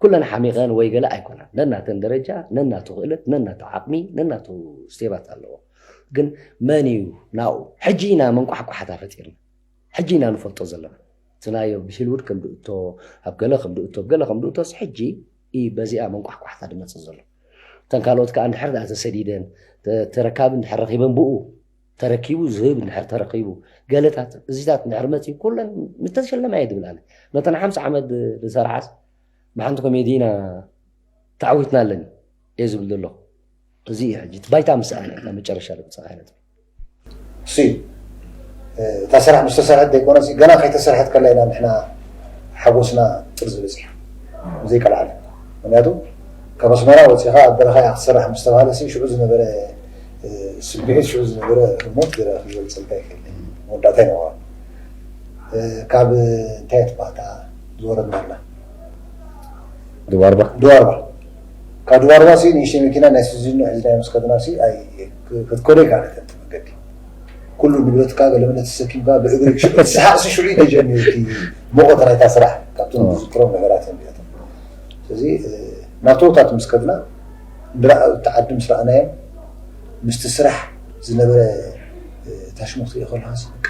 ኩለን ሓሚቐን ወይ ገለ ኣይኮናን ነናተን ደረጃ ነናቱ ክእለት ነናቱ ዓቕሚ ነናቱ ስቴባት ኣለዎ ግን መን እዩ ናኡ ሕጂ ኢና መንቋሕቋሕታ ፈጢርና ሕጂ ኢና ንፈልጦ ዘለና እቲ ናይ ሂልውድ ከም ድእቶ ኣብ ገለ ከም ድእቶ ገለ ከም ድእቶስ ሕጂ እዩ በዚኣ መንቋሕቋሕታ ድመፅእ ዘሎ እተን ካልኦት ከዓ እንድሕር ደኣ ተሰዲደን ተረካቢ እንድሕር ረኪበን ብኡ ተረኪቡ ዝህብ እንድሕር ተረኪቡ ገለታት እዚታት እንድሕር መፅዩ ኩለን ምተሸለማ እየ ድብል ኣነ ነተን ሓምሳ ዓመት ዝሰርሓስ ብሓንቲ ኮሜዲ ኢና ተዓዊትና ኣለኒ እየ ዝብል ዘለኹ እዚ እዩ ሕጂ እቲ ባይታ ምስ ኣነ እታ መጨረሻ ደምፅኻ ነጥቢ እሱ እዩ እታ ስራሕ ምስ ተሰርሐት ዘይኮነስ ገና ከይተሰርሐት ከላ ኢና ንሕና ሓጎስና ጥርዚ በፂሑ ዘይቀልዓለ ምክንያቱ ካብ ኣስመራ ወፂኻ ኣብ በረኻ እያ ክትሰርሕ ምስ ተባሃለ ሽዑ ዝነበረ ስምዒት ሽዑ ዝነበረ ህሞት ገለ ክገልፀልካ ይክእል መወዳእታ ይነበሮ ካብ እንታይ ትባታ ዝወረድናላ ድዋርባ ድዋርባ ካብ ድዋርባ ሲ ንእሽተይ መኪና ናይ ስዚኖ ሒዝና ምስ ከድና ሲ ክትኮደ ይካለተን መገዲ ኩሉ ንብረትካ ገለመለ ተሰኪምካ ብእግሪ ስሓቅ ሲ ሽዑ ተጀሚሩ ሞቆት ናይታ ስራሕ ካብቶም ዝዝክሮም ነገራት እዮም ዚኣቶም ስለዚ ናብተውታት ምስ ከድና እቲ ዓዲ ምስ ረኣናዮም ምስቲ ስራሕ ዝነበረ ታሽሙ ክትሪኦ ከለካስ በቃ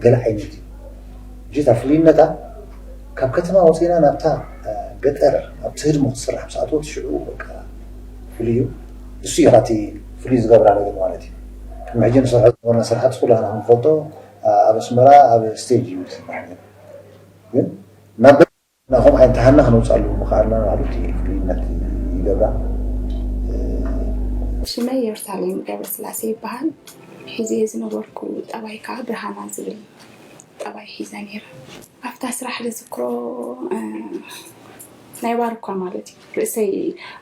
ገለ ዓይነት እዩ ሕጂ እታ ፍልይነታ ካብ ከተማ ወፂና ናብታ ገጠር ኣብቲ ህድሞ ክትስራሕ ምስ ኣተወት ሽዑ በቃ ፍሉይ እዩ እሱ እዩ ካቲ ፍሉይ ዝገብራ ነገር ማለት እዩ ከም ሕጂ ንሰርሖ ዝነበርና ስራሕቲ ኩላና ክንፈልጦ ኣብ ኣስመራ ኣብ ስቴጅ እዩ ዝስራሕ ነይሩ ግን ናብ ናኹም ዓይነት ሃና ክነውፅኣሉ ምኽኣልና ማለት እዩ ፍሉይነት ይገብራ ሽመይ የሩሳሌም ገብረስላሴ ይበሃል። ሒዘ ዝነበርኩ ጠባይ ከዓ ብርሃና ዝብል ጠባይ ሒዘ ነይረ። ኣብታ ስራሕ ዝዝክሮ ናይ ባርኳ ማለት እዩ። ርእሰይ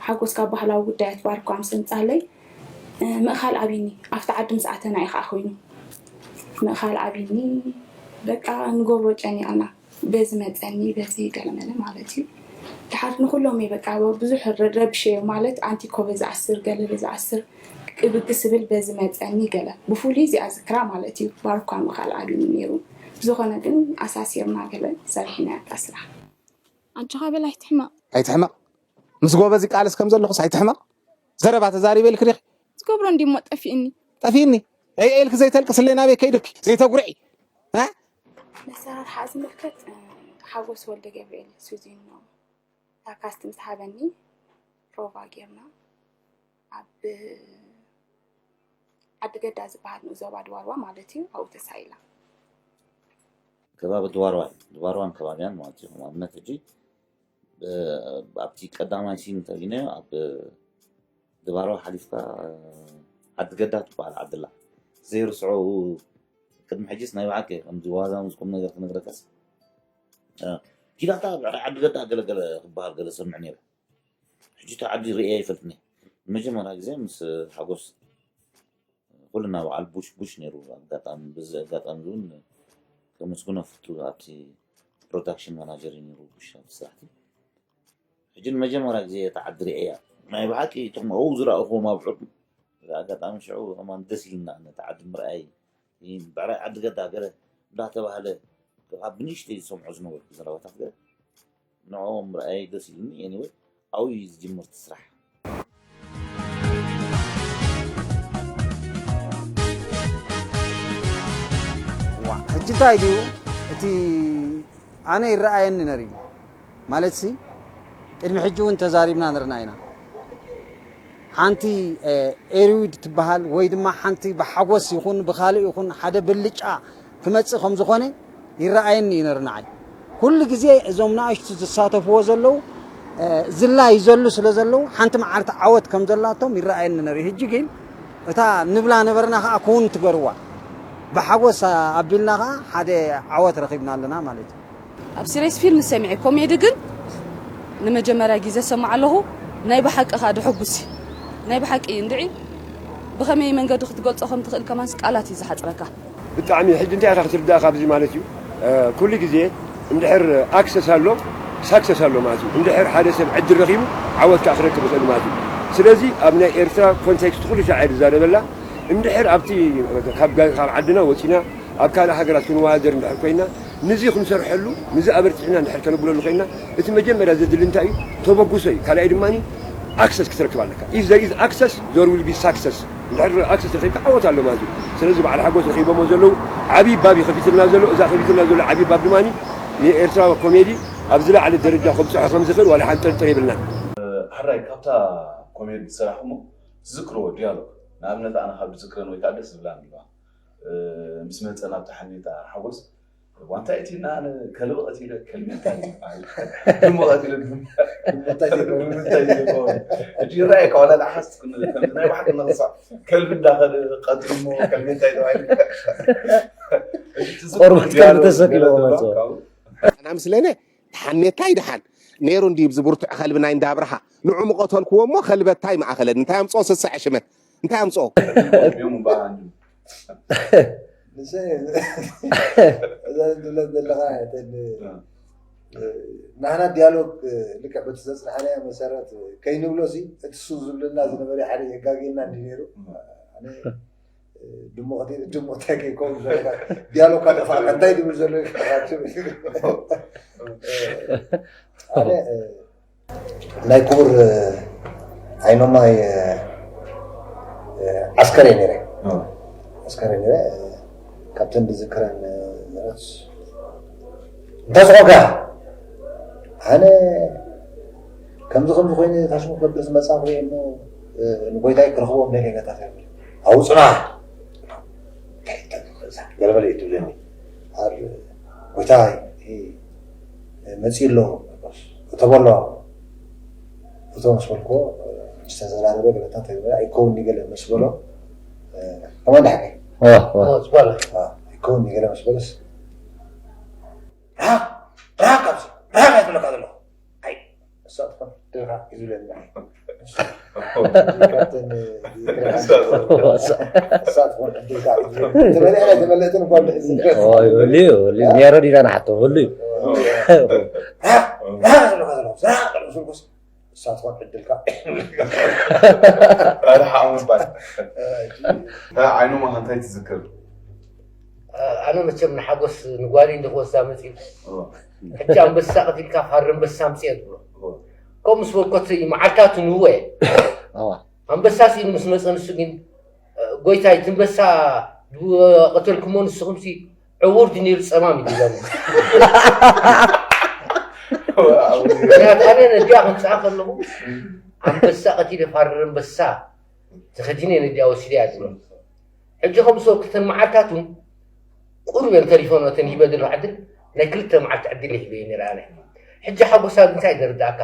ሓጎስ ካብ ባህላዊ ጉዳያት ባርኳ ምስ ኣምፅኣለይ ምእኻል ኣብይኒ። ኣብቲ ዓዲ ምስ ኣተና እዩ ከዓ ኮይኑ ምእኻል ኣብይኒ። በቃ ንገብሮ ጨኒቕና። በዚ መፀኒ በዚ ገለመለ ማለት እዩ። ድሓር ንኩሎም እየ በቃ ብዙሕ ረብሸ ማለት ኣንቲ ኮበ ዝኣስር ገለ ዝኣስር ቅብግ ስብል በዚ መፀኒ ገለ ብፍሉይ እዚኣ ዝክራ ማለት እዩ ባርኳ ምኻል ኣብኒ ነይሩ ብዝኾነ ግን ኣሳሲርና ገለ ሰሪሕና ያታ ስራሕ ኣጆኻ በል ኣይትሕመቕ ኣይትሕመቕ ምስ ጎበዚ ቃልስ ከም ዘለኹስ ኣይትሕመቕ ዘረባ ተዛሪበ ኢልክ ዲኺ ዝገብሮ እንዲሞ ጠፊእኒ ጠፊእኒ ዕየ ኢልክ ዘይተልቅስለይ ናበይ ከይድኪ ዘይተጉርዒ መሰራርሓ ዝምልከት ሓጎስ ወልደ ገብርኤል ሱዚኖ ካስት ምስ ሃበኒ ፕሮቫ ጌርና ኣብ ዓዲ ገዳ ዝበሃል ንኡስ ዞባ ድዋርዋ ማለት እዩ ኣብኡ ተሳኢላ። ከባቢ ድዋርዋ እዩ። ድዋርዋን ከባቢያን ማለት እዩ። ከም ኣብነት ሕጂ ኣብቲ ቀዳማይ ሲን እንተሪእናዮ ኣብ ድባርዋ ሓሊፍካ ዓዲ ገዳ ትበሃል ዓዲ ኣላ። ዘይርስዖ ቅድሚ ሕጂስ ናይ ብሓቂ ከምዚ ዋዛ ምስ ቁም ነገር ክነግረካስ ኪዳታ ብዕራይ ዓዲ ገዳ ገለገለ ክበሃል ገለ ሰምዕ ነይረ። ሕጂ እቲ ዓዲ ርእየ ኣይፈልጥን እየ። ንመጀመርያ ግዜ ምስ ሓጎስ ኩልና በዓል ቡሽ ቡሽ ነይሩ ኣጋጣሚ ብዚ ኣጋጣሚ እውን ከመስግኖ ፍቱ ኣብቲ ፕሮዳክሽን ማናጀር እዩ ነይሩ ቡሽ ኣብቲ ስራሕቲ ሕጂ ንመጀመርያ ግዜ እታ ዓዲ ርእየ እያ ናይ ብሓቂ እቶም ኣብኡ ዝረኣኹዎም ኣብዑር ኣጋጣሚ ሽዑ ከማን ደስ ኢልና ነቲ ዓዲ ምርኣይ ብዕራይ ዓዲ ገዳ ገለ እንዳተባህለ ካብ ብንእሽተይ ዝሰምዖ ዝነበርኩ ዘረባታት ገለ ንዕኦም ምርኣየይ ደስ ኢሉኒ anyway ኣብኡ እዩ ዝጅምር እቲ ስራሕ እንታይ ድዩ እቲ ኣነ ይረኣየኒ ነሪ ማለት ሲ ቅድሚ ሕጂ እውን ተዛሪብና ነርና ኢና። ሓንቲ ኤሪዊድ ትበሃል ወይ ድማ ሓንቲ ብሓጎስ ይኹን ብኻልእ ይኹን ሓደ ብልጫ ክመጽእ ከም ዝኾነ ይረኣየኒ እዩ ነርናዓይ። ኩሉ ግዜ እዞም ንኣሽቱ ዝሳተፍዎ ዘለዉ ዝላ ይዘሉ ስለ ዘለዉ ሓንቲ መዓልቲ ዓወት ከም ዘላቶም ይረኣየኒ ነሪ። ሕጂ ግን እታ ንብላ ነበርና ከዓ ክውን ትገርዋ ብሓጎስ ኣቢልናኻ ሓደ ዓወት ረኺብና ኣለና ማለት እዩ። ኣብ ሲሪየስ ፊልም ሰሚዐ፣ ኮሜዲ ግን ንመጀመርያ ግዜ ሰማዕ ኣለኹ። ናይ ብሓቂ ከኣ ድሕጉስ እዩ። ናይ ብሓቂ እንድዒ ብኸመይ መንገዲ ክትገልጾ ከም ትኽእል ከማንስ ቃላት እዩ ዝሓጽረካ። ብጣዕሚ ሕጂ እንታይ ኢኻ ክትርዳእ ካብዚ ማለት እዩ። ኩሉ ግዜ እንድሕር ኣክሰስ ኣሎ ሳክሰስ ኣሎ ማለት እዩ። እንድሕር ሓደ ሰብ ዕድል ረኺቡ ዓወት ከዓ ክረክብ ይኽእል ማለት እዩ። ስለዚ ኣብ ናይ ኤርትራ ኮንቴክስት ኩሉ ሻዕ ዝዛረበላ እንድሕር ኣብቲ ካብ ዓድና ወፂና ኣብ ካልእ ሃገራት ክንወዳደር እንድሕር ኮይና ንዚ ክንሰርሐሉ ንዚ ኣበርቲዕና እንድሕር ከነብለሉ ኮይና እቲ መጀመርያ ዘድሊ እንታይ እዩ? ተበጉሶ እዩ። ካልኣይ ድማ ኣክሰስ ክትረክብ ኣለካ። If there is access there will be success። እንድሕር ኣክሰስ ረኺብካ ዓወት ኣሎ ማለት እዩ። ስለዚ በዓል ሓጎስ ረኺቦሞ ዘለዉ ዓብዪ ባብ እዩ ከፊትልና ዘሎ። እዛ ከፊትልና ዘሎ ዓብዪ ባብ ድማ ንኤርትራዊ ኮሜዲ ኣብ ዝለዓለ ደረጃ ከብፅሖ ከም ዝኽእል ዋላ ሓንጠርጥር የብልናን። ሕራይ ካብታ ኮሜዲ ዝሰራሕኹሞ ትዝክርዎ ዲያሎግ ንኣብነት ኣነ ካብ ዝዝክረን ወይ ከዓ ደስ ዝብላን ኣለዋ። ምስ መፀ ናብ ተሓኔታ ሓጎስ ዋንታ እቲ እና ኣነ ከልቢ ቀቲለ ከልቢ እንታይ ይበሃል ድሞ ቀቲለ ድሞ እንታይ ይበሃል ሕጂ ይረኣየካ ዋላ ንዓኻስ ትክንለ ከምዚ ናይ ባሕቂ ንኽሳዕ ከልቢ እንዳኸደ ቀትልሞ ከልቢ እንታይ ተባሂሉ ቆርበት ከልቢ ተሰኪሞ መፅኦ ኣና ምስለነ ተሓኔታ ይድሓን ነይሩ እንዲ ብዚ ብርቱዕ ከልቢ ናይ እንዳብርሃ ንዑ ምቐተልክዎ እሞ ከልበታ ይማእኸለኒ እንታይ ኣምፅኦ ስስዐ ሽመት እንታይ ኣምፅኦ እዛ ትብለን ዘለኻ ናህና ዲያሎግ ልክዕ በቲ ዘፅናሕናዮ መሰረት ከይንብሎ ሲ እቲ ሱ ዝብለና ዝነበረ ሓደ የጋግየና እንዲ ነይሩ ድሞ ድሞ እንታይ ከይከውን ዘለካ ዲያሎግ ካጠፋእካ እንታይ ዝብል ዘሎ ኣነ ናይ ክቡር ዓይኖማይ ዓስከር እየ ነይረ ዓስከር እየ ነይረ ካብተን ዝዝክረን ነረት እንታይ ዝኾንካ ኣነ ከምዚ ከምዚ ኮይኑ ታሽሙ ክገብር ዝመፃኹ እየ እሞ ንጎይታይ ክረኽቦም ደልየ ገታ ኣውፅና ገለበለ እዩ ትብለኒ ጎይታይ መፂኡ ኣሎ እተበሎ እቶ ምስ በልክዎ ዝተዘራረበ ገለታት ኣይከውን ገለ ምስ በሎ ከማን ዳሕቀ ይከውን ገለ ምስ በለስ ራቅ ራቅ ኣብዚ ራቅ እያ ትብለካ ዘለኹ እሳ ትኾን ድርካ እዩ ዝብለኒ ነሮ ዲና ንሓቶ ህሉ እዩ እሳ ትኾን ዕድልካ ርሓቕ ምባል ዓይኖማ እንታይ ትዝክር ኣነ መቸም ንሓጎስ ንጓሊ እንድክወስዳ መፅኡ ሕጂ ኣንበሳ ቀቲልካ ፋሪ ኣንበሳ ኣምፅኦ ትብሎ ከምኡ ምስ በልኮት መዓልታቱ ንህወ ኣንበሳ ስኢሉ ምስ መፀ ንሱ ግን ጎይታይ እቲ ኣንበሳ ዝቐተልኩሞ ንስኹምሲ ዕውር ድዩ ነይሩ ፀማም እዩ ዝብለኒ ምክንያቱ ኣነ ነዲኣ ከምፅኣ ከለኹ ኣንበሳ ቀቲለ ፋሪ ኣንበሳ ተኸዲነ ነዲኣ ወሲደ እያ ዝብሎ ሕጂ ከም ሰብ ክልተ መዓልታት እውን ቁሩብ እዮም ተሪፎም እተን ሂበ ዘለኹ ዕድል ናይ ክልተ መዓልቲ ዕድል ሂበ ነይረ ኣነ ሕጂ ሓጎሳ እንታይ ዘርዳእካ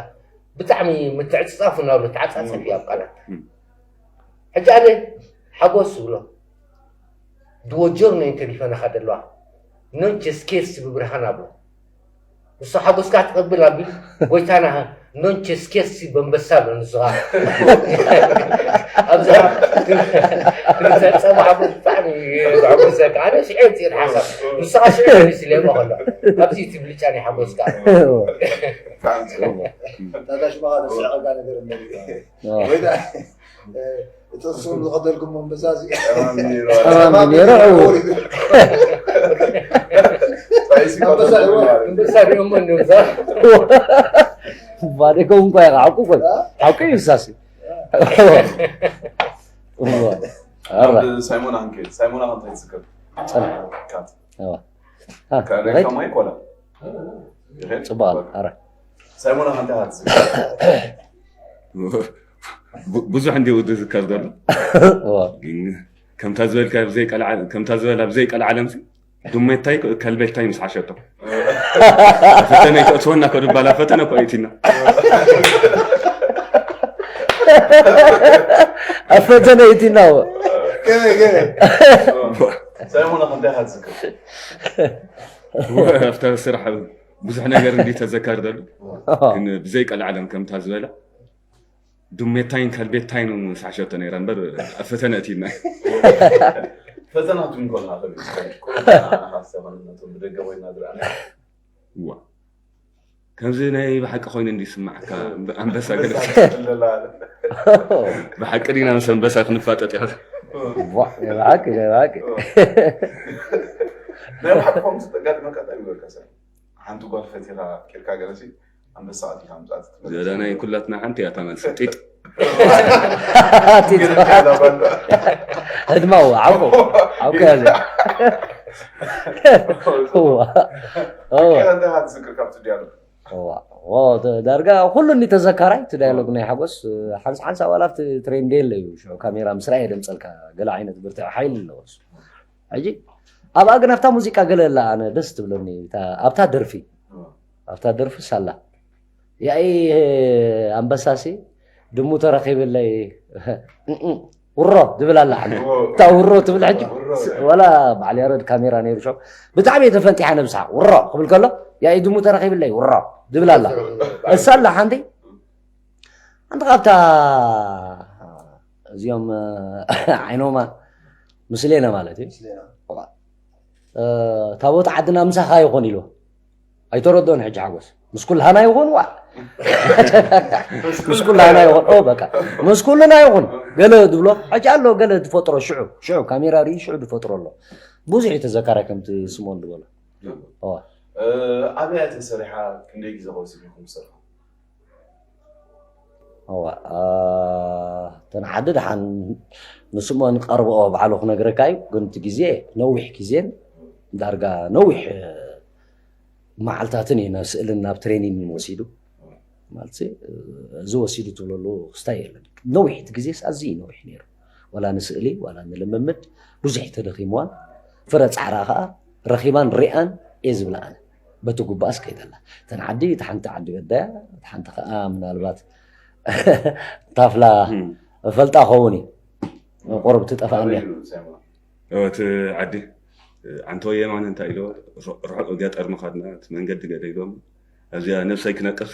ብጣዕሚ ምትዕፅፃፍ እናብሎ ተዓፃፀፍ እዩ ኣብ ቃላት ሕጂ ኣነ ሓጎስ ዝብሎ ድወጀር ነው ተሪፈናኻ ዘለዋ ኖንቸ ስኬርስ ብብርሃን ኣብሎ ንሱ ሓጎስካ ትቐብል ኣቢል ጎይታና ኖንቸ ስኬርስ በንበሳ ኣሎ ንስኻ ኣብዛ ክልተ ጸባ ሓጎስ ብጣዕሚ ዘሐጉሰካ ኣነ ስዒር ጽን ሓሳብ ንስኻ ስዒር ስሌማ ከሎ ኣብዚ እቲ ብልጫ ናይ ሓጎስካ ታታ ሽማኻ ዘስዕቐካ ነገር እንደ ወይ እቲ እሱም ዝኸተልኩም ኣንበሳ እዚ ጸማም ነይሩ ዕውር ጠይሲ ኣንበሳ ሪኦሞ እንዲሁም ባዴኮም እንኳ ኢኻ ሓቁ ኮን ሓቁ እዩ ሳሲ ሳይሞን ኣንኬ ሳይሞን ኣንታይ ትዝከር ጸንሐ ካት እዋ ከመይ ከማይ ኮላ ጽባል ኣረ ሳይሞና ከንታ ሃትስ ብዙሕ እንዲሁ ዝዝከር ዘሎ ግን ከምታ ዝበልካ ብዘይ ቀልዓ- ከምታ ዝበላ ብዘይ ቀልዓለም ሲ ዱሜታይ ከልቤታይ ምስ ሓሸቶ ፈተነ ይተእትወና ከድባላ ፈተነ እኮ እቲና ኣብ ፈተነ እቲና ሳይሞና ከንታ ሃትስ ኣብታ ስራሕ ብዙሕ ነገር እንዲ ተዘካር ዘሎ ግን ብዘይ ቀልዓለም ከምታ ዝበላ ዱሜታይን ከልቤታይን ሳሸቶ ነይራ እምበር ኣብ ፈተነ እቲና ፈተናቱ እንኮና ከቢድ ቁሩብ ሓሳብ ነቶም ብደገ ኮይና ዝረኣና ዋ ከምዚ ናይ ብሓቂ ኮይኑ እንዲ ይስማዓካ ኣንበሳ ገለ ብሓቂ ዲና ምስ ኣንበሳ ክንፋጠጥ ያ ብሓቂ ብሓቂ ናይ ብሓቂ ከምዚ ተጋጥመካ እንታይ ይበልካ ሰብ ሓንቲ ጓል ፈቲኻ ኬድካ ገለሲ ኣንበሳ ኣቲኻ ምጻት ዘዳናይ ኩላትና ሓንቲ እያ ተመልሲ ጢጥ ህድማው ዓቦ ዓቦ ያዘ ዝክር ካብቲ ዲያሎ ዳርጋ ኩሉ እኒ ተዘካራይ እቲ ዳያሎግ ናይ ሓጎስ ሓንስ ሓንስ ኣባላት ትሬንድ የለ እዩ ሽዑ ካሜራ ምስራይ የደምፀልካ ገለ ዓይነት ብርትዕ ሓይሊ ኣለዎ ሕጂ ኣብኣ ግን ኣብታ ሙዚቃ ገለ ኣላ ኣነ ደስ ትብለኒ ኣብታ ደርፊ ኣብታ ደርፊ ሳላ ያኢ ኣንበሳሲ ድሙ ተረኺብለይ ውሮ ዝብል ኣላ እታ ውሮ ትብል ሕጂ ወላ በዓል ያረድ ካሜራ ነይሩ ሸው ብጣዕሚ እየ ተፈንጢሓ ነብሳ ውሮ ክብል ከሎ ያኢ ድሙ ተረኺብለይ ውሮ ዝብል ኣላ እሳ ኣላ ሓንቲ ሓንቲ ካብታ እዚኦም ዓይኖማ ምስሌነ ማለት እዩ ታቦት ዓድና ምሳኻ ይኾን ኢልዎ ኣይተረዶን ሕጂ ሓጎስ ምስ ኩልሃና ይኾን ዋ ምስ ኩልሃና ይኾን ኦ በቃ ምስ ኩልና ይኹን ገለ ዝብሎ ሕጂ ኣሎ ገለ ዝፈጥሮ ሽዑ ሽዑ ካሜራ ርኢ ሽዑ ዝፈጥሮ ኣሎ ብዙሕ እዩ ተዘካራይ ከምቲ ስሞን ዝበሎ ኣብያ ተሰሪሓ ክንደይ ግዜ ከወስድ ኢኹም ዝሰርሑ እዋ እተን ዓዲ ደሓን ንስምኦን ቀርብኦ ባዕሉ ክነግረካ እዩ ግን እቲ ግዜ ነዊሕ ግዜን ዳርጋ ነዊሕ መዓልታትን እዩ ናብ ስእልን ናብ ትሬኒን ወሲዱ ማለት እዚ ወሲዱ ትብለሉ ክስታይ የለን ነዊሕ እቲ ግዜስ ኣዝዩ ነዊሕ ነይሩ ዋላ ንስእሊ ዋላ ንልምምድ ብዙሕ ተደኺምዋን ፍረ ፃዕራ ከዓ ረኺባን ሪኣን እየ ዝብላ ኣነ በቲ ጉባኣስ ከይደላ እተን ዓዲ እቲ ሓንቲ ዓዲ ገዳያ እቲ ሓንቲ ከዓ ምናልባት ታፍላ ፈልጣ ኸውን እዩ ቁርብ ትጠፋ እያ እቲ ዓዲ ኣንተ የማነ እንታይ ኢልዎ ርሑቕ ገጠር ምኻድና እቲ መንገዲ ገለ ኢሎም ኣብዚኣ ነብሰይ ክነቅፍ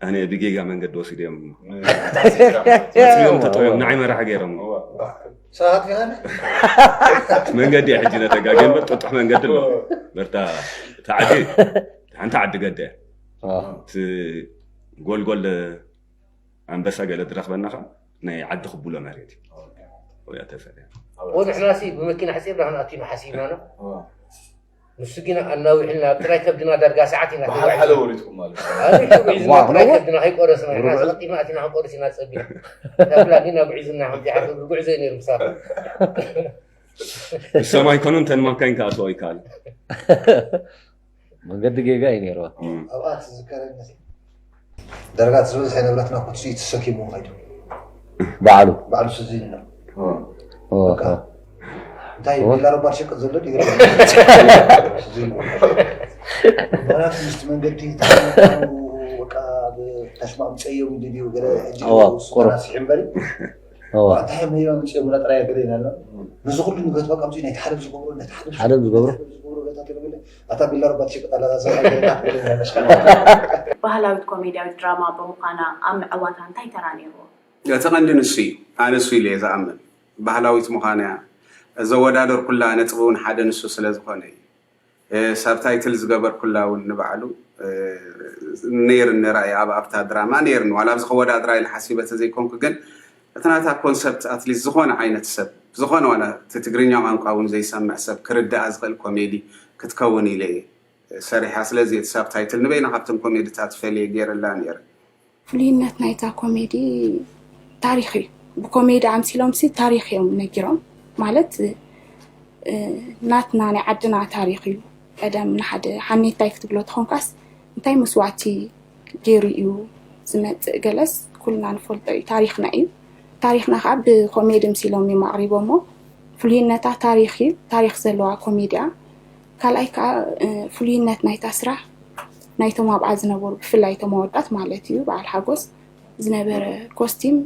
ኣነ ብጌጋ መንገዲ ወሲዶም እዮም ተጠዮም ንዓይ መራሕ ገይሮም ሰባት ቢኻነ መንገዲ ሕጂ ነተጋገ እምበር ጥጡሕ መንገዲ ኣሎ በርታ ተዓዲ ሓንቲ ዓዲ ገደ እቲ ጎልጎል ኣንበሳ ገለ ዝረኽበና ከዓ ናይ ዓዲ ክቡሎ መሬት እዩ ተፈ ወንሕናሲ ብመኪና ሕፂርና ክንኣትዩ ሓሲብና ነው ንሱ ግን ኣናዊሕልና ኣብ ጥራይ ከብድና ዳርጋ ሰዓት ኢና ብሓደ ወሪድኩም ማለት ኣሪሑ ጉዕዝና ጥራይ ከብድና ከይቆረስና ኢና ሰለጢና ኣቲና ክንቆርስ ኢና ፀቢና ተብላ ግን ኣጉዒዝና ከምዚ ሓደ ጉዕዞ እዩ ነይሩ ምሳኹም ሰማይ ኮኑ እንተን ማካይን ክኣትዎ ይከኣል መንገዲ ጌጋ እዩ ነይርዋ ኣብኣ ትዝከረኒ ደረጋ ዝበዝሐ ንብረትና ኩትሲ ተሰኪሙ ከይዱ ባዕሉ ባዕሉ ስዚልና እንታይ ቢላ ረባር ሸቅጥ ዘሎ ድዩ ምክንያቱ ምስቲ መንገዲ ተሽማምፀዮም ድዩ ገለ ሕጂ ስበና ስሒ እምበሪ እንታይ መይባ ምፅኦም ላጥራያ ገለ ኢና ኣሎ ነዚ ኩሉ ንብረት በቃ ምፅኡ ናይ ሓደ ዝገብሮ ናይ ሓደ ሓደ ዝገብሮ ዝገብሮ ገታ ተለበለ ኣታ ቢላ ረባት ሸቅጥ ኣላ ዛ ባህላዊት ኮሜድያዊት ድራማ ብምዃና ኣብ ምዕዋታ እንታይ ተራ ነይርዎ? እቲ ቀንዲ ንሱ እዩ። ኣነ እሱ ኢለ እየ ዝኣምን። ባህላዊት ምዃና እያ ዘወዳደርኩላ ነጥቢ እውን ሓደ ንሱ ስለ ዝኾነ እዩ። ሳብታይትል ዝገበርኩላ እውን ንባዕሉ ነይርኒ ራእይ ኣብ ኣብታ ድራማ ነይርኒ ዋላ ኣብዚ ከወዳድራ ኢለ ሓሲበ ተዘይኮንኩ ግን እቲ ናታ ኮንሰፕት ኣትሊስት ዝኾነ ዓይነት ሰብ ዝኾነ ዋላ እቲ ትግርኛ ቋንቋ እውን ዘይሰምዕ ሰብ ክርድኣ ዝኽእል ኮሜዲ ክትከውን ኢለ እየ ሰሪሓ ስለዚ እቲ ሳብታይትል ንበይና ካብተን ኮሜድታት ፈልየ ገይረላ ነይረ ፍሉይነት ናይታ ኮሜዲ ታሪኽ እዩ። ብኮሜዲ ኣምሲሎም ሲ ታሪኽ እዮም ነጊሮም ማለት ናትና ናይ ዓድና ታሪኽ እዩ። ቀደም ንሓደ ሓኔታይ ክትብሎ ተኾንካስ እንታይ መስዋዕቲ ገይሩ እዩ ዝመፅእ ገለስ ኩልና ንፈልጦ እዩ፣ ታሪኽና እዩ። ታሪኽና ከዓ ብኮሜዲ ምሲሎም እዮም ኣቕሪቦሞ። ፍሉይነታ ታሪኽ እዩ፣ ታሪኽ ዘለዋ ኮሜድያ። ካልኣይ ከዓ ፍሉይነት ናይታ ስራሕ ናይቶም ኣብኣ ዝነበሩ ብፍላይ እቶም ኣወዳት ማለት እዩ በዓል ሓጎስ ዝነበረ ኮስቲም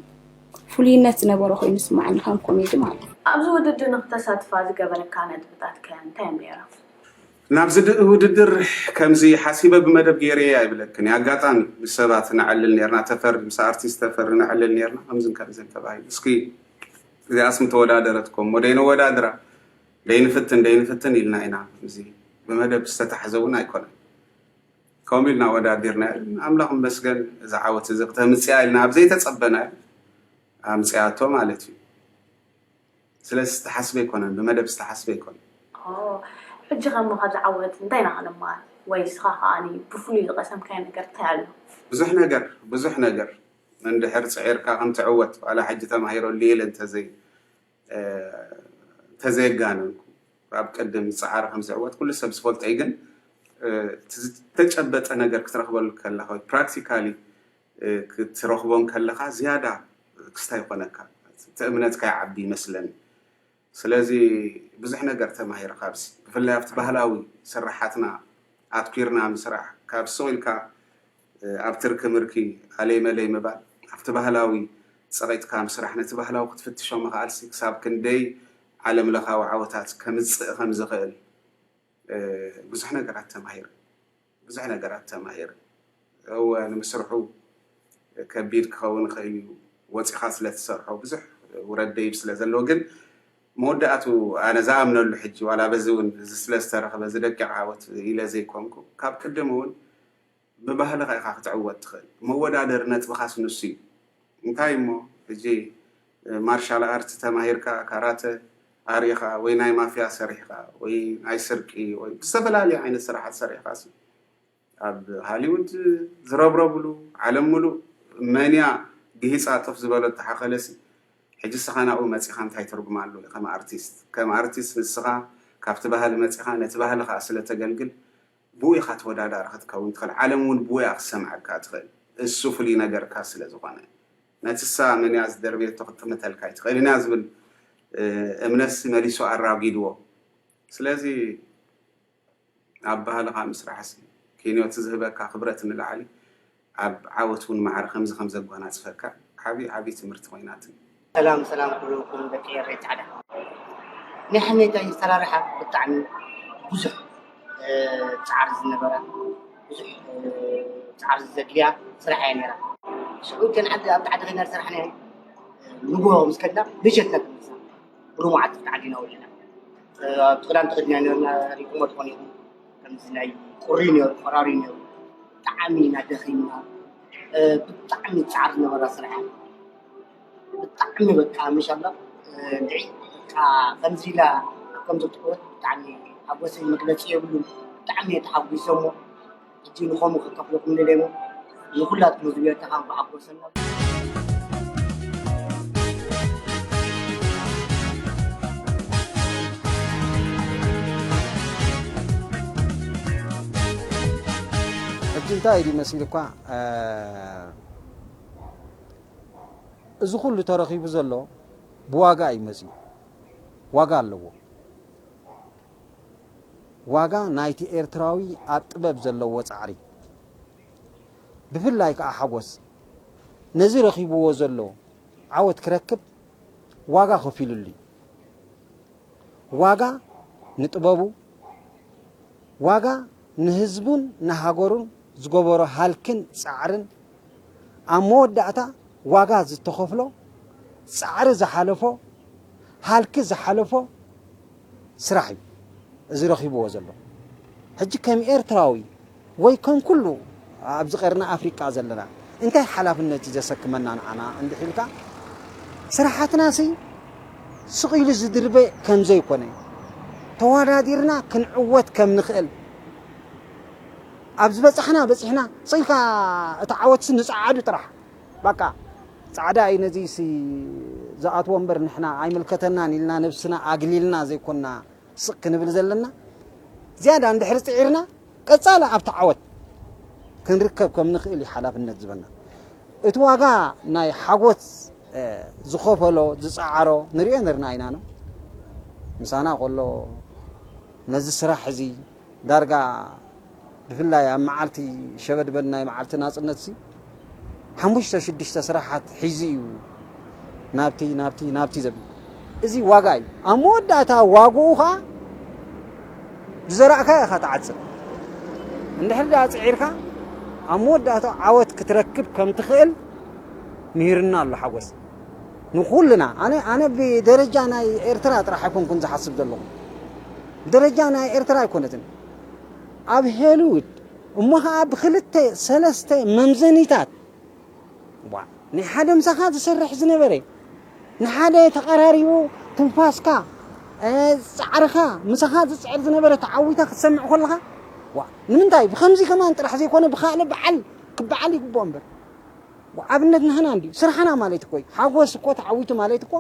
ፍሉይነት ዝነበሮ ኮይኑ ይስማዓኒ ከም ኮሜዲ ማለት እዩ። ኣብዚ ውድድር ንክተሳትፋ ዝገበረካ ነጥብታት ከ እንታይ እዮም ነይሮም? ናብዚ ውድድር ከምዚ ሓሲበ ብመደብ ገይረየ ኣይብለክን እየ። ኣጋጣሚ ምስ ሰባት ነዕልል ነርና፣ ተፈሪ ምስ ኣርቲስት ተፈሪ ነዕልል ነርና ከምዝን ከምዝን ተባሂሉ እስኪ እዚኣስ ምተወዳደረትኩም እሞ ደይነወዳድራ ደይንፍትን ደይንፍትን ኢልና ኢና። እዚ ብመደብ ዝተታሕዘ እውን ኣይኮነን። ከምኡ ኢልና ወዳዲርና ኣምላኽ ይመስገን እዚ ዓወት እዚ ክተምፅያ ኢልና ኣብ ዘይተፀበናዮ ኣምፅያቶ ማለት እዩ። ስለዚ ዝተሓስበ ኣይኮነን፣ ብመደብ ዝተሓስበ ኣይኮነን። ሕጂ ከሞ ካብዚ ዓወት እንታይ ኢና ክንመሃር ወይ እስኻ ከዓኒ ብፍሉይ ዝቐሰምካዮ ነገር እንታይ ኣሎ? ብዙሕ ነገር ብዙሕ ነገር እንድሕር ፅዒርካ ከም ትዕወት ዋላ ሕጂ ተማሂረሉ ኢለ እንተዘይ ተዘየጋነንኩ ኣብ ቅድም ዝፀዓረ ከም ዝዕወት ኩሉ ሰብ ዝፈልጦ እዩ። ግን እቲ ዝተጨበጠ ነገር ክትረክበሉ ከለካ ወይ practically ክትረክቦ ከለካ ዝያዳ ክስታ ይኮነካ፣ እቲ እምነትካ ይዓቢ ይመስለኒ። ስለዚ ብዙሕ ነገር ተማሂረ ካብዚ፣ ብፍላይ ኣብቲ ባህላዊ ስርሓትና ኣትኲርና ምስራሕ፣ ካብ ስቕ ኢልካ ኣብ ትርኪ ምርኪ ኣለይ መለይ ምባል፣ ኣብቲ ባህላዊ ፀቒጥካ ምስራሕ፣ ነቲ ባህላዊ ክትፍትሾ ምኽኣልሲ ክሳብ ክንደይ ዓለም ለኻዊ ዓወታት ከምፅእ ከም ዝኽእል ብዙሕ ነገራት ተማሂረ። ብዙሕ ነገራት ተማሂረ። እወ ንምስርሑ ከቢድ ክኸውን ይኽእል እዩ፣ ወፂኻ ስለ ትሰርሖ ብዙሕ ውረድ ደይብ ስለ ዘለዎ፣ ግን መወዳእቱ ኣነ ዝኣምነሉ ሕጂ ዋላ በዚ እውን እዚ ስለ ዝተረኽበ እዚ ደቂቕ ዓወት ኢለ ዘይኮንኩ ካብ ቅድም እውን ብባህልኻ ኢኻ ክትዕወት ትኽእል። መወዳደሪ ነጥብኻስ ንሱ እዩ። እንታይ እሞ ሕጂ ማርሻል ኣርት ተማሂርካ ካራተ ኣሪኻ ወይ ናይ ማፍያ ሰሪሕካ ወይ ናይ ስርቂ ወይ ዝተፈላለዩ ዓይነት ስራሓት ሰሪሕካ ኣብ ሃሊውድ ዝረብረብሉ ዓለም ሙሉእ መንያ ግሂፃ ጥፍ ዝበሎ ተሓኸለሲ ሕጂ ስኻ ናብኡ መፂኻ እንታይ ትርጉም ኣለዎ ከም ኣርቲስት ከም ኣርቲስት ንስኻ ካብቲ ባህሊ መፂኻ ነቲ ባህልኻ ስለተገልግል ብኡ ኢኻ ተወዳዳሪ ክትከውን ትኽእል። ዓለም እውን ብኡ እያ ክትሰምዓካ ትኽእል። እሱ ፍሉይ ነገርካ ስለ ዝኾነ ነቲ እሳ መን እያ ዝደርበየቶ ክትጥምተልካ ኣይትኽእልን እያ ዝብል እምነትሲ መሊሱ ኣራጒድዎ። ስለዚ ኣብ ባህልኻ ምስራሕ ሲ ኬንዮ እቲ ዝህበካ ክብረት ንላዕሊ ኣብ ዓወት እውን ማዕረ ከምዚ ከም ዘጓናፅፈካ ዓብዪ ዓብዪ ትምህርቲ ኮይናትኒ። ሰላም ሰላም ኩሉኩም ደቂ ኤረይ ጻዕዳ ናይ ሓሜታይ ኣሰራርሓ ብጣዕሚ ብዙሕ ጻዕሪ ዝነበራ ብዙሕ ጻዕሪ ዘድልያ ስራሕ እያ ነይራ። ሽዑ እተን ዓዲ ኣብቲ ዓዲ ኮይና ዝሰራሕናዮ ንግሆ ምስ ከድና ምሸት ነግምሳ ብሩሙዓት ኣብቲ ዓዲ ኢና ውዒልና። ኣብቲ ክዳን ተኸዲና ነርና ሪኩሞ ትኾን ኢኹም ከምዚ ናይ ቁሪ ነይሩ ቆራሪ ነይሩ ብጣዕሚ ኢና ደኺምና ብጣዕሚ ጻዕሪ ነበራ ስራሕ ብጣዕሚ በቃ መሻላ እንድዒ በቃ ከምዚ ኢላ ኣብ ከምዚ ትኮት ብጣዕሚ ሓጎሰይ መግለፂ የብሉን ብጣዕሚ እየ ተሓጒሰ እሞ ሕጂ ንኸምኡ ከከፍለኩም ንደሞ ንኩላትኩም ዝብለካ ካብ ብሓጎሰና ሕጂ እንታይ እዩ መሲልኳ እዚ ኩሉ ተረኺቡ ዘሎ ብዋጋ እዩ መፅዩ ዋጋ ኣለዎ ዋጋ ናይቲ ኤርትራዊ ኣብ ጥበብ ዘለዎ ፃዕሪ ብፍላይ ከዓ ሓጎስ ነዚ ረኺብዎ ዘሎ ዓወት ክረክብ ዋጋ ከፊሉሉ እዩ ዋጋ ንጥበቡ ዋጋ ንህዝቡን ንሃገሩን ዝገበሮ ሃልክን ፃዕርን ኣብ መወዳእታ ዋጋ ዝተኸፍሎ ፃዕሪ ዝሓለፎ ሃልኪ ዝሓለፎ ስራሕ እዩ እዚ ረኺብዎ ዘሎ ሕጂ ከም ኤርትራዊ ወይ ከም ኩሉ ኣብዚ ቀርኒ ኣፍሪቃ ዘለና እንታይ ሓላፍነት እዩ ዘሰክመና ንዓና እንድሕልካ ስራሓትና ሲ ስቕ ኢሉ ዝድርበ ከም ዘይኮነ ተወዳዲርና ክንዕወት ከም ንኽእል ኣብ ዝበፃሕና በፂሕና ስቕ ኢልካ እቲ ዓወትሲ ንፀዓዱ ጥራሕ በቃ ፃዕዳ እዩ ነዚ ዝኣትዎ እምበር ንሕና ኣይምልከተናን ኢልና ነብስና ኣግሊልና ዘይኮንና ስቕ ክንብል ዘለና ዝያዳ እንድሕር ጽዒርና ቀጻሊ ኣብቲ ዓወት ክንርከብ ከም ንኽእል እዩ ሓላፍነት ዝበና። እቲ ዋጋ ናይ ሓጎስ ዝኸፈሎ ዝጸዓሮ ንሪኦ ነርና ኢና ነው። ምሳና ከሎ ነዚ ስራሕ እዚ ዳርጋ ብፍላይ ኣብ መዓልቲ ሸበድበድ ናይ መዓልቲ ናጽነት ሲ ሓሙሽተ ሽዱሽተ ስራሓት ሒዙ እዩ ናብቲ ናብቲ ናብቲ ዘብል። እዚ ዋጋ እዩ። ኣብ መወዳእታ ዋግኡ ኸዓ ዝዘራእካዮ ኢኻ ትዓጽድ። እንድሕር ደኣ ጽዒርካ ኣብ መወዳእታ ዓወት ክትረክብ ከም ትኽእል ምሂርና ኣሎ ሓጎስ። ንኹልና ኣነ ኣነ ብደረጃ ናይ ኤርትራ ጥራሕ ኣይኮንኩን ዝሓስብ ዘለኹ። ብደረጃ ናይ ኤርትራ ኣይኮነትን። ኣብ ሄሉድ እሞ ኸዓ ብክልተ ሰለስተ መምዘኒታት ዋ፣ ናይ ሓደ ምሳኻ ዝሰርሕ ዝነበረ ንሓደ ተቐራሪቡ ትንፋስካ ፃዕርኻ ምሳኻ ዝፅዕር ዝነበረ ተዓዊታ ክትሰምዕ ከለኻ ዋ፣ ንምንታይ ብከምዚ ከማን ጥራሕ ዘይኮነ ብካልእ በዓል ክበዓል ይግብኦ እምበር። ኣብነት ንሕና እንድዩ ስራሕና ማለት እኮ እዩ። ሓጎስ እኮ ተዓዊቱ ማለት እኮ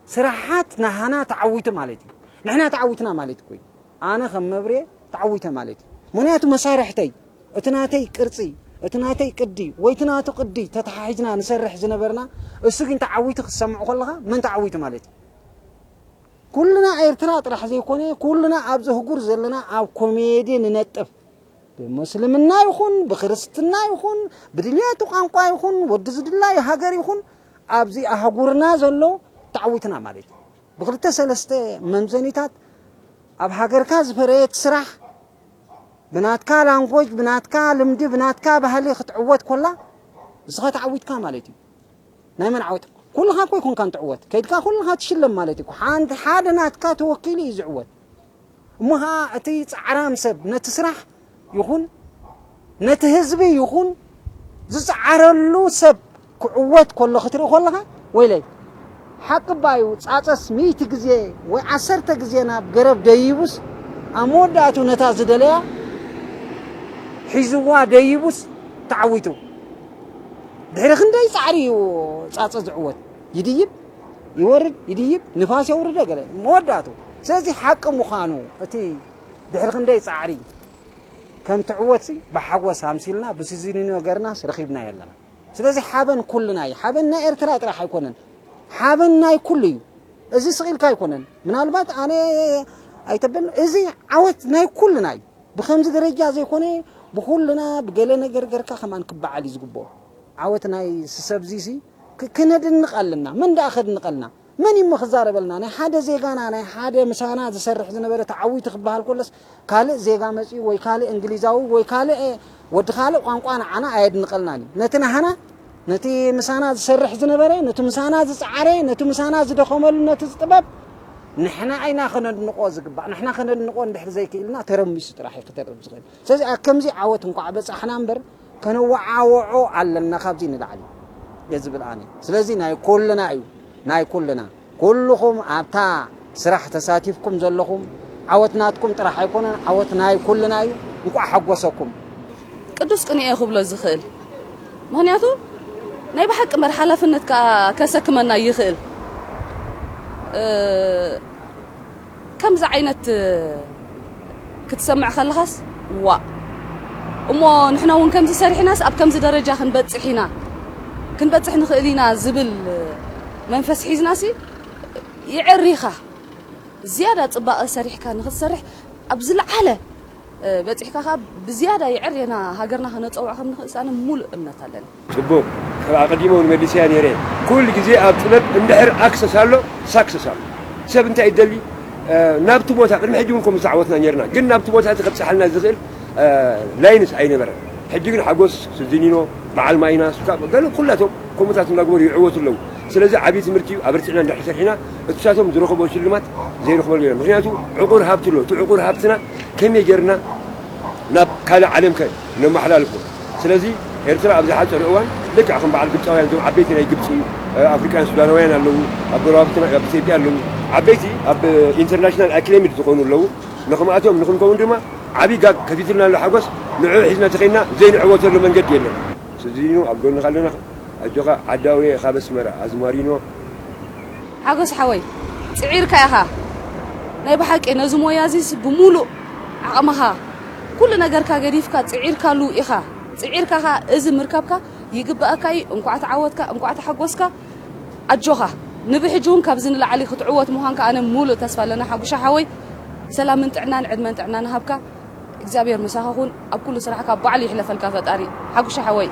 ስራሓት ናህና ተዓዊቱ ማለት እዩ። ንሕና ተዓዊትና ማለት እኮ እዩ። ኣነ ከም መብሬ ተዓዊተ ማለት እዩ። ምክንያቱ መሳርሕተይ እቲ ናተይ ቅርጺ እቲ ናተይ ቅዲ ወይ እቲ ናቱ ቅዲ ተተሓሒዝና ንሰርሕ ዝነበርና እሱ ግን ተዓዊቱ ክትሰምዑ ከለኻ መን ተዓዊቱ ማለት እዩ። ኩልና ኤርትራ ጥራሕ ዘይኮነ ኩልና ኣብዚ ህጉር ዘለና ኣብ ኮሜዲ ንነጥፍ ብመስልምና ይኹን ብክርስትና ይኹን ብድልየቱ ቋንቋ ይኹን ወዲ ዝድላይ ሃገር ይኹን ኣብዚ ኣህጉርና ዘሎ ተዓዊትና ማለት እዩ። ብክልተ ሰለስተ መምዘኒታት ኣብ ሃገርካ ዝፈረየት ስራሕ ብናትካ ላንጎጅ ብናትካ ልምዲ ብናትካ ባህሊ ክትዕወት ኮላ ንስኻ ተዓዊትካ ማለት እዩ። ናይ መን ዓወት? ኩልኻ እኮ ይኮንካን ትዕወት ከይድካ ኩልኻ ትሽለም ማለት እዩ። ሓንቲ ሓደ ናትካ ተወኪሉ እዩ ዝዕወት። እሞ ኸዓ እቲ ጻዕራም ሰብ ነቲ ስራሕ ይኹን ነቲ ህዝቢ ይኹን ዝጸዓረሉ ሰብ ክዕወት ከሎ ክትርኢ ከለኻ ወይለይ ሓቂ ባዩ ጻጸስ ሚእቲ ግዜ ወይ ዓሰርተ ግዜ ናብ ገረብ ደይቡስ ኣብ መወዳእቱ ነታ ዝደለያ ሒዝዋ ደይቡስ ተዓዊቱ። ድሕሪ ክንደይ ጻዕሪ እዩ ጻጸ ዝዕወት? ይድይብ ይወርድ ይድይብ ንፋስ የውርዶ ገለ መወዳእቱ። ስለዚ ሓቂ ምዃኑ እቲ ድሕሪ ክንደይ ጻዕሪ ከም ትዕወትሲ ብሓጎስ ኣምሲልና ብሲዚኒኖ ገርናስ ረኺብናዮ ኣለና። ስለዚ ሓበን ኩልና እዩ። ሓበን ናይ ኤርትራ ጥራሕ ኣይኮነን። ሓበን ናይ ኩሉ እዩ። እዚ ስቕ ኢልካ ኣይኮነን። ምናልባት ኣነ ኣይተበል እዚ ዓወት ናይ ኩልና እዩ። ብኸምዚ ደረጃ ዘይኮነ ብኹልና ብገለ ነገር ገርካ ከማን ክበዓል እዩ ዝግብኦ። ዓወት ናይ ስሰብ ዚሲ ክ- ክነድንቕ ኣለና። መን ደኣ ከድንቐልና? መን እዩ ክዛረበልና? ናይ ሓደ ዜጋና ናይ ሓደ ምሳና ዝሰርሕ ዝነበረ ተዓዊቱ ክበሃል ከሎስ ካልእ ዜጋ መጺኡ ወይ ካልእ እንግሊዛዊ ወይ ካልእ ወዲ ካልእ ቋንቋ ንዓና ኣየድንቐልናን እዩ። ነቲ ናህና ነቲ ምሳና ዝሰርሕ ዝነበረ ነቲ ምሳና ዝጸዓረ ነቲ ምሳና ዝደኸመሉ ነቲ ዝጥበብ ንሕና ኣይና ከነድንቆ ዝግባእ ንሕና ከነድንቆ እንድሕር ዘይክኢልና ተረሚሱ ጥራሕ እዩ ክተርፍ ዝኽእል። ስለዚ ኣብ ከምዚ ዓወት እንኳዕ በጻሕና እምበር ከነወዓወዖ ኣለና ካብዚ ንላዕሊ እየ ዝብል ኣነ። ስለዚ ናይ ኩልና እዩ ናይ ኩልና ኩልኹም ኣብታ ስራሕ ተሳቲፍኩም ዘለኹም ዓወት ናትኩም ጥራሕ ኣይኮነን ዓወት ናይ ኩልና እዩ። እንኳዕ ሓጎሰኩም። ቅዱስ ቅንኤ ክብሎ ዝኽእል ምኽንያቱ ናይ ብሓቂ መር ሓላፍነት ከኣ ከሰክመና ይኽእል። ከምዚ ዓይነት ክትሰምዕ ከለኻስ ዋእ እሞ ንሕና እውን ከምዚ ሰሪሕናስ ኣብ ከምዚ ደረጃ ክንበፅሕ ኢና ክንበፅሕ ንኽእል ኢና ዝብል መንፈስ ሒዝናሲ ይዕሪኻ ዝያዳ ፅባቐ ሰሪሕካ ንኽትሰርሕ ኣብ ዝለዓለ በፂሕካ ከዓ ብዝያዳ ይዕርየና ሃገርና ከነፀውዖ ከም ንኽእል ኣነ ሙሉእ እምነት ኣለኒ። ፅቡቕ ካብ ኣቐዲመ እውን መሊሰያ ነይረ። ኩሉ ግዜ ኣብ ጥበብ እንድሕር ኣክሰስ ኣሎ ሳክሰስ ኣሎ። ሰብ እንታይ ይደሊ ናብቲ ቦታ ቅድሚ ሕጂ እውን ከምኡ ዝተዓወትና ነርና ግን ናብቲ ቦታ እቲ ከብፅሓልና ዝኽእል ላይንስ ኣይነበረን። ሕጂ ግን ሓጎስ ስዚኒኖ በዓል ማይናስ ገለ ኩላቶም ከምኡታት እናግበሩ ይዕወቱ ኣለዉ። ስለዚ ዓብዪ ትምህርቲ እዩ። ኣበርቲዕና እንድሕር ሰሪሕና እትሳቶም ዝረኸቦ ሽልማት ዘይረኽበሉ የለን። ምክንያቱ ዕቑር ሃብቲ ኣሎ። እቲ ዕቑር ሃብትና ከመይ ጌርና ናብ ካልእ ዓለም ከ ነመሓላልፎ? ስለዚ ኤርትራ ኣብ ዝሓፀረ እዋን ልክዕ ከም በዓል ግብፃውያን እዞም ዓበይቲ ናይ ግብፂ ኣፍሪቃውያን ሱዳናውያን ኣለዉ ኣብ ጎረባብትና ኣብ ኢትዮጵያ ኣለዉ ዓበይቲ ኣብ ኢንተርናሽናል ኣክሌሚድ ዝኾኑ ኣለዉ ንኽምኣቶም ንኽንከውን ድማ ዓብዪ ጋግ ከፊትልና ኣሎ ሓጎስ ንዕኡ ሒዝና ተኸይድና ዘይንዕወተሉ መንገዲ የለን ስዚኒኖ ኣብ ጎንኻ ኣለና ኣጆኻ ዓዳውየ ካብ ኣስመራ ኣዝማሪኖ ሓጎስ ሓወይ ፅዒርካ ኢኻ ናይ ብሓቂ ነዚ ሞያ እዚስ ብሙሉእ ዓቕምኻ ኩሉ ነገርካ ገዲፍካ ጽዒርካሉ ኢኻ። ጽዒርካ ኸኣ እዚ ምርካብካ ይግበኣካ እዩ። እንኳዕ ተዓወትካ፣ እንኳዕ ተሓጎስካ። ኣጆኻ፣ ንብሕጂ እውን ካብዚ ንላዕሊ ክትዕወት ምዃንካ ኣነ ሙሉእ ተስፋ ኣለና ሓጉሻ ሓወይ። ሰላምን ጥዕናን ዕድመን ጥዕናን ሃብካ እግዚኣብሔር ምሳኻ ኩን። ኣብ ኩሉ ስራሕካ ባዕሉ ይሕለፈልካ ፈጣሪ ሓጉሻ ሓወይ።